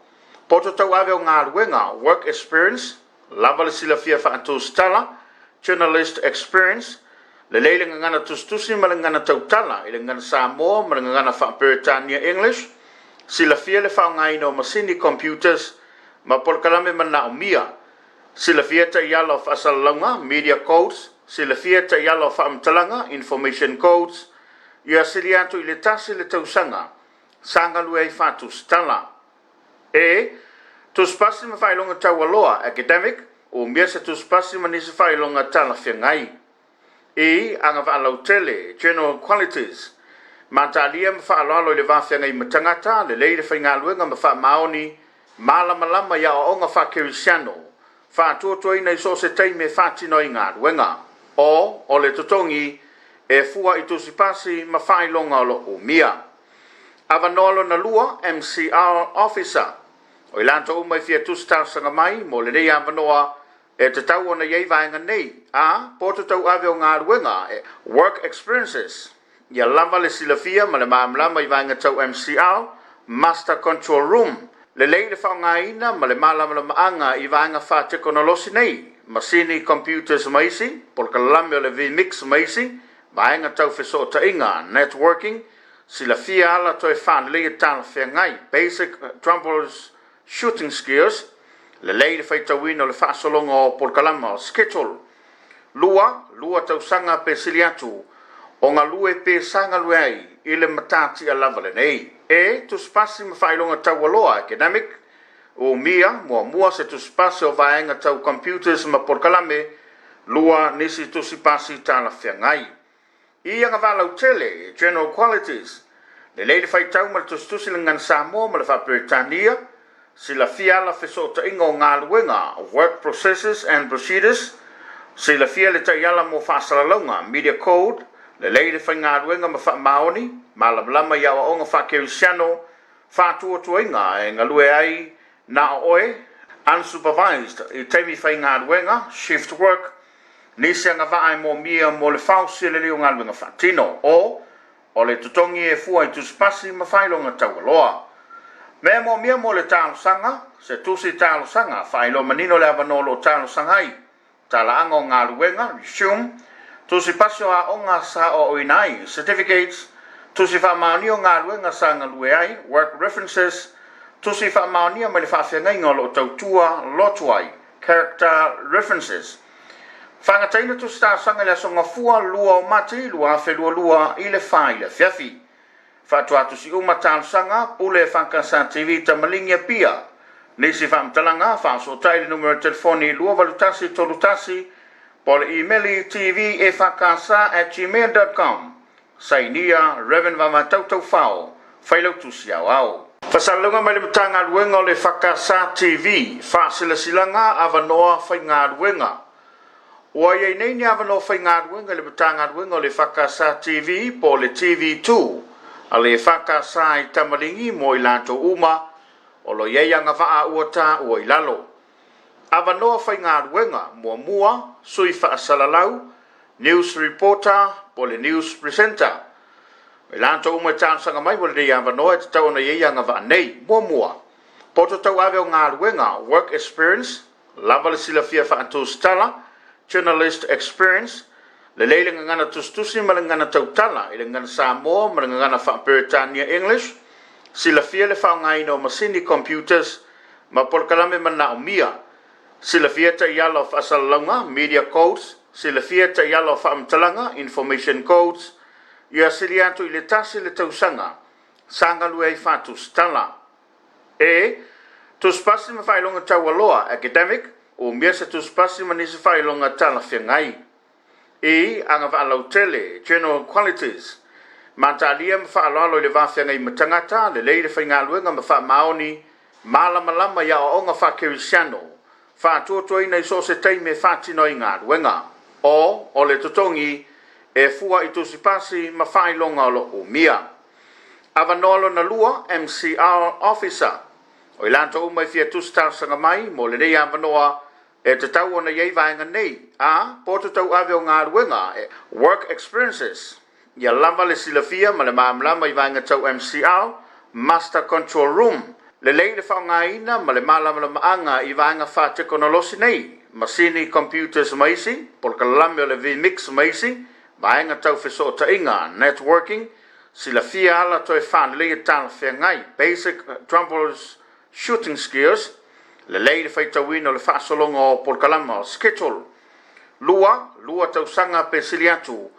poto tauave o galuega, work experience, lava le silafia faatusitala, journalist experience, lelei le gagana tusitusi ma le gagana tautala i le gagana Samoa ma le gagana faa-Peretania English, silafia le faaaogaina o masini computers ma polokalame manaomia, silafia taiala o faasalalauga, media codes, silafia taiala o faamatalaga, information codes, ia sili atu i le tasi le tausaga sa galue ai faatusitala. E. Tusipasi ma faailoga taualoa, academic, umia se tusipasi ma nisi faailoga talafeagai. Ii, Agavaa lautele, general qualities, Mataalia ma faaaloalo i le va feagai ma tagata, lelei le faigaluega ma faamaoni, malamalama i aoaoga faakerisiano, faatuatuaina i so o se taimi e faatino ai galuega. O O le totogi e fua i tusipasi ma faailoga o lo o umia. Avanoa lona lua, MCR Officer. O i latou uma e fia tusi talosaga mai mo lenei avanoa, E tatau ona i ai vaega nei, a. Poto tauave o galuega, work experiences, ia lava le silafia ma le malamalama i vaega tau MCR, Master Control Room, lelei le faaaogaina ma le malamalamaaga i vaega faatekonolosi nei, masini, computers ma isi, polokalame o le vMix ma isi, vaega tau fesootaiga, networking, silafia ala toe faaleleia talafeagai, basic troubleshooting skills, lelei le faitauina o le faasologa o polokalama o schedule. 2, lua tausaga pe sili atu o galue pe sa galue ai i le matatia lava lenei. E. Tusipasi ma faailoga taualoa, academic, Umia, muamua se tusipasi o vaega tau computers ma polokalame, 2 nisi tusipasi talafeagai. I agavaa lautele, general qualities, lelei le faitau ma le tusitusi i le gagana Samoa ma le faa-Peretania, silafia ala fesootaiga o galuega, work processes and procedures, silafia le taiala mo faasalalauga, media code, lelei le faigaluega ma faamaoni, malamalama i aoaoga faakerisiano, faatuatuaina e galue ai na o oe, unsupervised, i taimi faigaluega, shift work, Nisi agavaa e moomia mo le faosi lelei o galuega faatino, o O le totogi e fua i tusipasi ma faailoga taualoa. Mea e moomia mo le talosaga, Se tusi talosaga, faailoa manino le avanoa o lo o talosaga ai, talaaga o galuega, resume, tusipasi o aoga sa aoaoina ai, certificates, tusi faamaonia o galuega sa galue ai, work references, tusi faamaonia mai le faafeagaiga o lo o tautua lotu ai, character references. Faagataina tusi talosaga i le Aso Gafua 2 o Mati 2022 i le 4 i le afiafi. Faatoa tusi uma talosaga, Pule Fakasa TV Tamaligi Apia. Nisi faamatalaga, faasootai i le numera telefoni 281 31 po o le imeli tvfakasa@gmail.com. Sainia Rev. Vavatau Taufao, Failautusi Aoao. Fasalauga mai le Matagaluega o le FKS TV, Faasilasilaga Avanoa Faigaluega. Ua i ai nei ni avanoa faigaluega i le Matagaluega o le FKS TV po o le TV2 a le FKS i Tamaligi mo i latou uma o lo o i ai agavaa ua taua i lalo. Avanoa faigaluega, muamua, sui faasalalau, news reporter po o le news presenter. O i latou uma e talosaga mai mo lenei avanoa e tatau ona i ai agavaa nei. Muamua, poto tauave o galuega, work experience, lava le silafia faatusitala, journalist experience, lelei le gagana tusitusi ma le gagana tautala i le gagana Samoa ma le gagana faa-Peretania English, silafia le faaaogaina o masini computers ma polokalame manaomia, silafia taiala o faasalalauga, media codes, silafia taiala o faamatalaga, information codes, ia sili atu i le tasi le tausaga sa galue ai faatusitala. E. Tusipasi ma faailoga taualoa, academic, umia se tusipasi ma nisi faailoga talafeagai. Ii, Agavaa lautele, general qualities, Matalia ma faaaloalo i le va feagai ma tagata, lelei le faigaluega ma faamaoni, malamalama i aoaoga faakerisiano, faatuatuaina i so o se taimi e faatino ai galuega. O O le totogi e fua i tusipasi ma faailoga o lo o umia. Avanoa lona lua, MCR Officer. O i latou uma e fia tusi talosaga mai mo lenei avanoa E tatau ona i ai vaega nei, a. Poto tauave o galuega, work experiences, ia lava le silafia ma le malamalama i vaega tau MCR, Master Control Room, lelei le faaaogaina ma le malamalamaaga i vaega faatekonolosi nei, masini, computers ma isi, polokalame o le vMix ma isi, vaega tau fesootaiga, networking, silafia ala toe faaleleia talafeagai, basic troubleshooting skills, lelei le faitauina o le faasologa o polokalama o schedule. 2, lua tausaga pe sili atu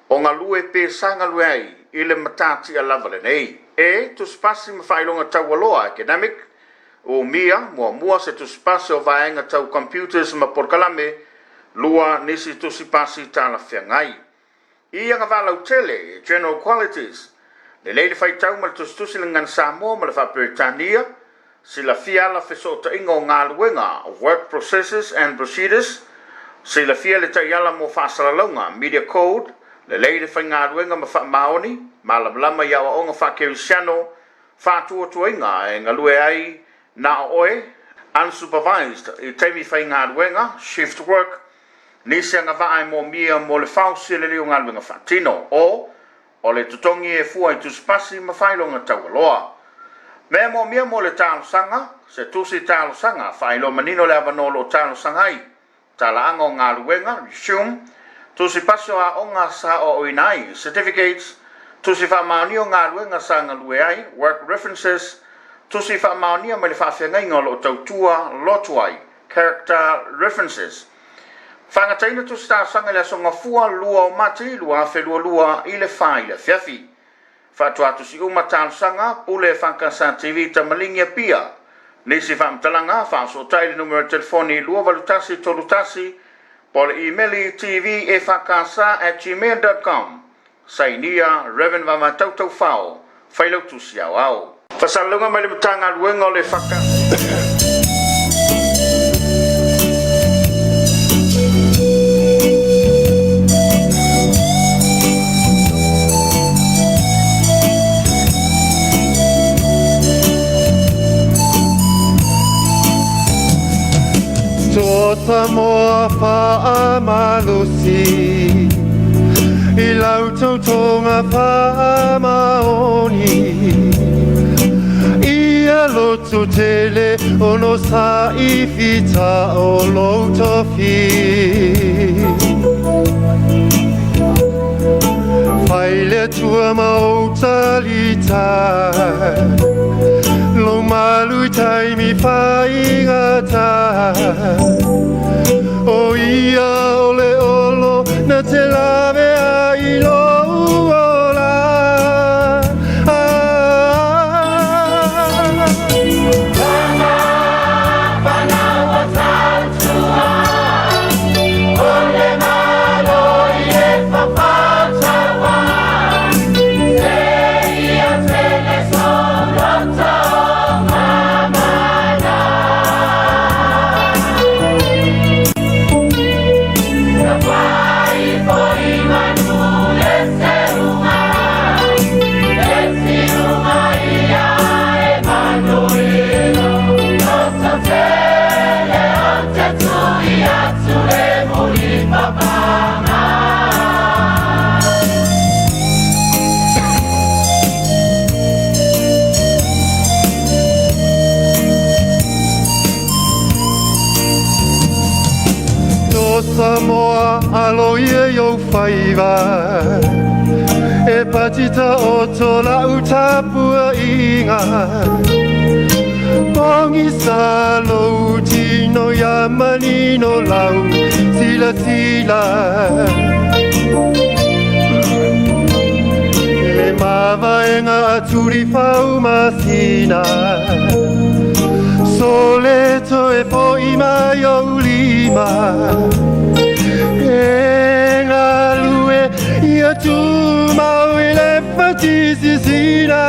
o galue pe sa galue ai i le matatia lava lenei. E. Tusipasi ma faailoga taualoa, academic, Umia, muamua se tusipasi o vaega tau computers ma polokalame, 2 nisi tusipasi talafeagai. I agavaa lautele, general qualities, lelei le faitau ma le tusitusi i le gagana Samoa ma le faa-Peretania, silafia ala fesootaiga o galuega, work processes and procedures, silafia le taiala mo faasalalauga, media code, lelei le faigaluega ma faamaoni, malamalama i aoaoga faakerisiano, faatuatuaina e galue ai na o oe, unsupervised, i taimi faigaluega, shift work, nisi agavaa e moomia mo le faaosia lelei o galuega faatino. O O le totogi e fua i tusipasi ma faailoga taualoa. Mea e moomia mo le talosaga, Se tusi talosaga, faailoa manino le avanoa o lo o talosaga ai, talaaga o galuega, resume, tusipasi o aoga sa aoaoina ai, certificates, tusi faamaonia o galuega sa galue ai, work references, tusi faamaonia mai le faafeagaiga o lo o tautua lotu ai, character references. Faagataina tusi talosaga i le aso Gafua 2 o Mati 2022 i le 4 i le afiafi. Faatoa tusi uma talosaga, Pule EFKS TV Tamaligi Apia. Nisi faamatalaga, faafesootai i le numera telefoni 281 31 po o le imeli tvefks@gmail.com. Sainia, Rev. Vavatau Taufao, Failautusi Aoao. Faasalalauga mai le Matagaluega o le EFKS. To Samoa faamalosi i lau tautoga faamaoni ia loto tele ono sa i fita o lou tofi. Fai le Atua ma ou talita Lou malu i taimi faigata O ia o le olo na te lawe ai i lou ola. To Samoa alo ia i ou faiva E patita o to lau tapuaiga Pogisa lou tino ia manino lau silasila Le mavaega a Turifau masina Sole toe fo'i mai ou lima E galue ia tumau i le fatisisina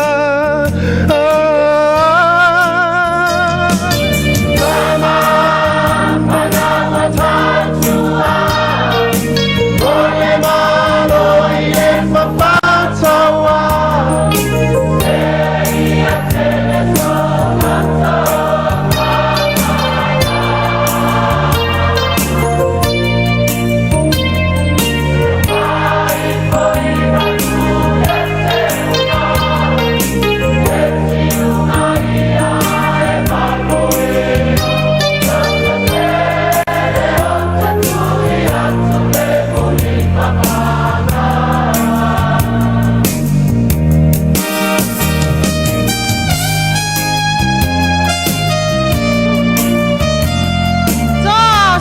To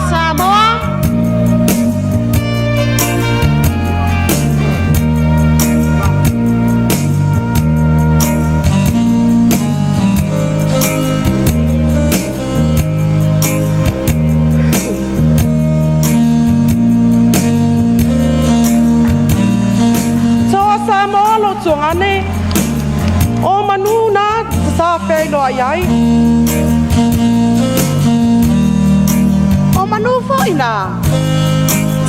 Samoa. To Samoa lo tuagane o manu na sa feiloai ai. O manu foi na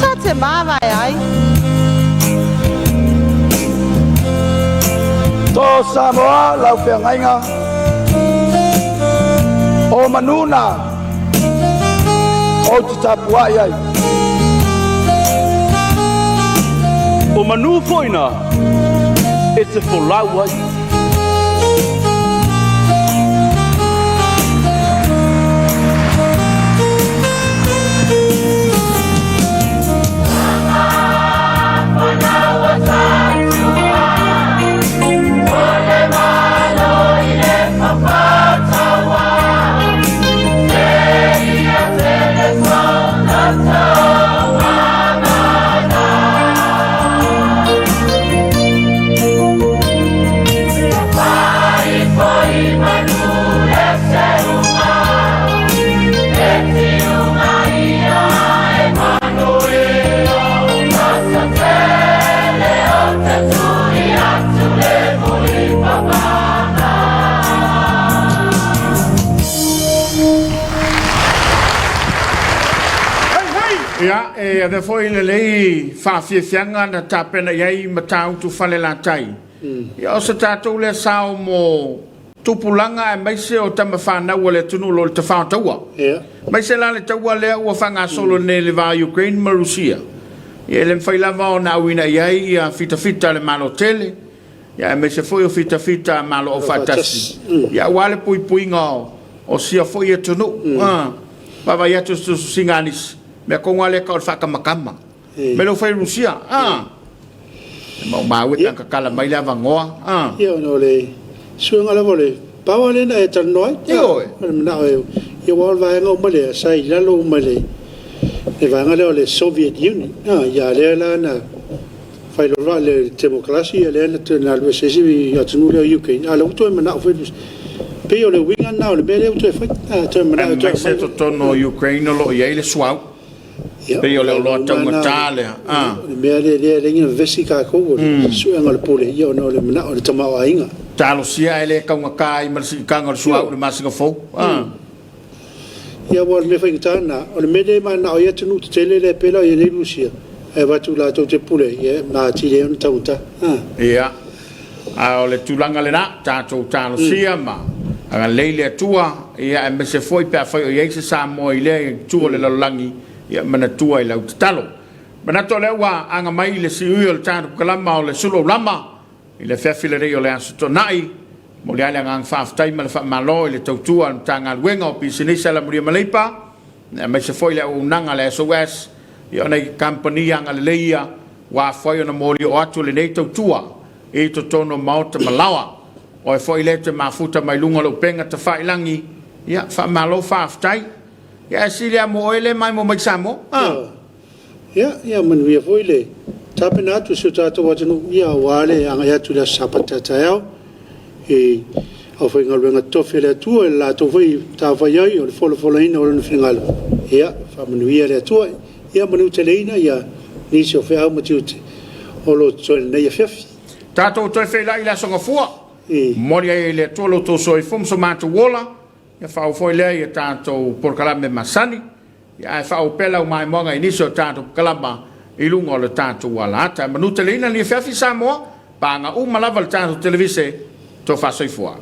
ta te māvae ai. To Samoa lau feagaiga. O manu na ou te tapuai ai. O manu foi na e te folau ai. Ia, e avea foi lenei faafiafiaga na tapena i ai Matautu Falelatai. Ia, o se tatou lea sao mo tupulaga aemaise o tama fanau a le atunuu o lo o i le tafao taua. Aemaise la le taua lea ua faagasolo nei i le va o Ukraine ma Rusia. Ia, e le mafai lava ona auina i ai ia fitafita a le Malo tele, ia aemaise foi o fitafita a Malo Aufaatasi, ia aua le puipuiga o sia foi atunuu. Vaavaai atu i se tusitusiga a nisi, mea tonu lava lea e tau o le faatamatama. Mai lou fai Rusia, a! E maumau e pe a tatala mai le avanoa, a! Ia, ona o le suiga lava o le power lea na e talanoa ai. Ioe. O le manao e, ia aua o le vaega uma lea sa i lalo uma i le vaega lea o le Soviet Union. A, ia lea la na fai loa le temokarasi, ia lea na alu ese ai le atunuu lea o Ukraine, a o lea ua toe manao foi Rusia. Pei o le uiga lena o le mea lea ua toe fai. A, toe manao e toe Aemaise aumai. totonu o Ukraine o lo o i ai le suauu. Ia, Pei o le oloa o le taugata lea. A. O le mea lea lea e leai ni vevesi tatou o le suega o le pule, ia ona o le manao o le tamaoaiga. Talosia ae le taugata ai ma le siitaga o le suauu i le masina fou. A. Ia aua o le mea faigata lena, o le mea lea e mananao ai atunuu tetele lea e pei la o i ai nei Rusia, ae avatu latou te pule ai, ia e atili ai ona taugata. A. Ia, a o le tulaga lena, tatou talosia ma agalelei le Atua, ia aemaise foi pe afai o i ai se Samoa i lea itu o le lalolagi, ia manatua i lau tatalo. Manatu o lea ua aga mai i le siui o le tatou kalama o le sulu aulama i le afiafi lelei o le Aso Toonai. Momoli ai le agaga faafetai ma le faamalo i le tautua a le Matagaluega o Pisinisi Alamanuia ma Leipa, aemaise foi le auaunaga a le SOS, ia o nai kamupani agalelei ia ua afua ai ona molioo atu lenei tautua i totonu o maota ma laoa. Oe foi lea e te mafuta mai luga o le upega tafailagi, ia faamalo faafetai. Ia ae sili lava mo oe lea e maimoa mai i Samoa. Ah. Ia, ia manuia foi le tapena atu i si o tatou atunuu, ia aua le agai atu i le Aso Sapata a taeao i aufaigaluega totofi a le Atua i le latou foi matafaioi o le folafolaina o Lona finagalo. Ia, faamanuia le Atua. Ia manuteleina ia nisi o feau ma tiute o lo o totoe i lenei afiafi. Tatou toe feiloai i le Aso Gafua. Momoli ai e le Atua lo outou soifua ma so matou ola. Ia faauu foi lea i a tatou polokalame masani, ia ae faauu pea lau maimoaga i nisi o tatou pkalama i luga o le tatou alaata. E manuteleina lenei afiafi Samoa, paaga uma lava le tatou televise, tofa soifua.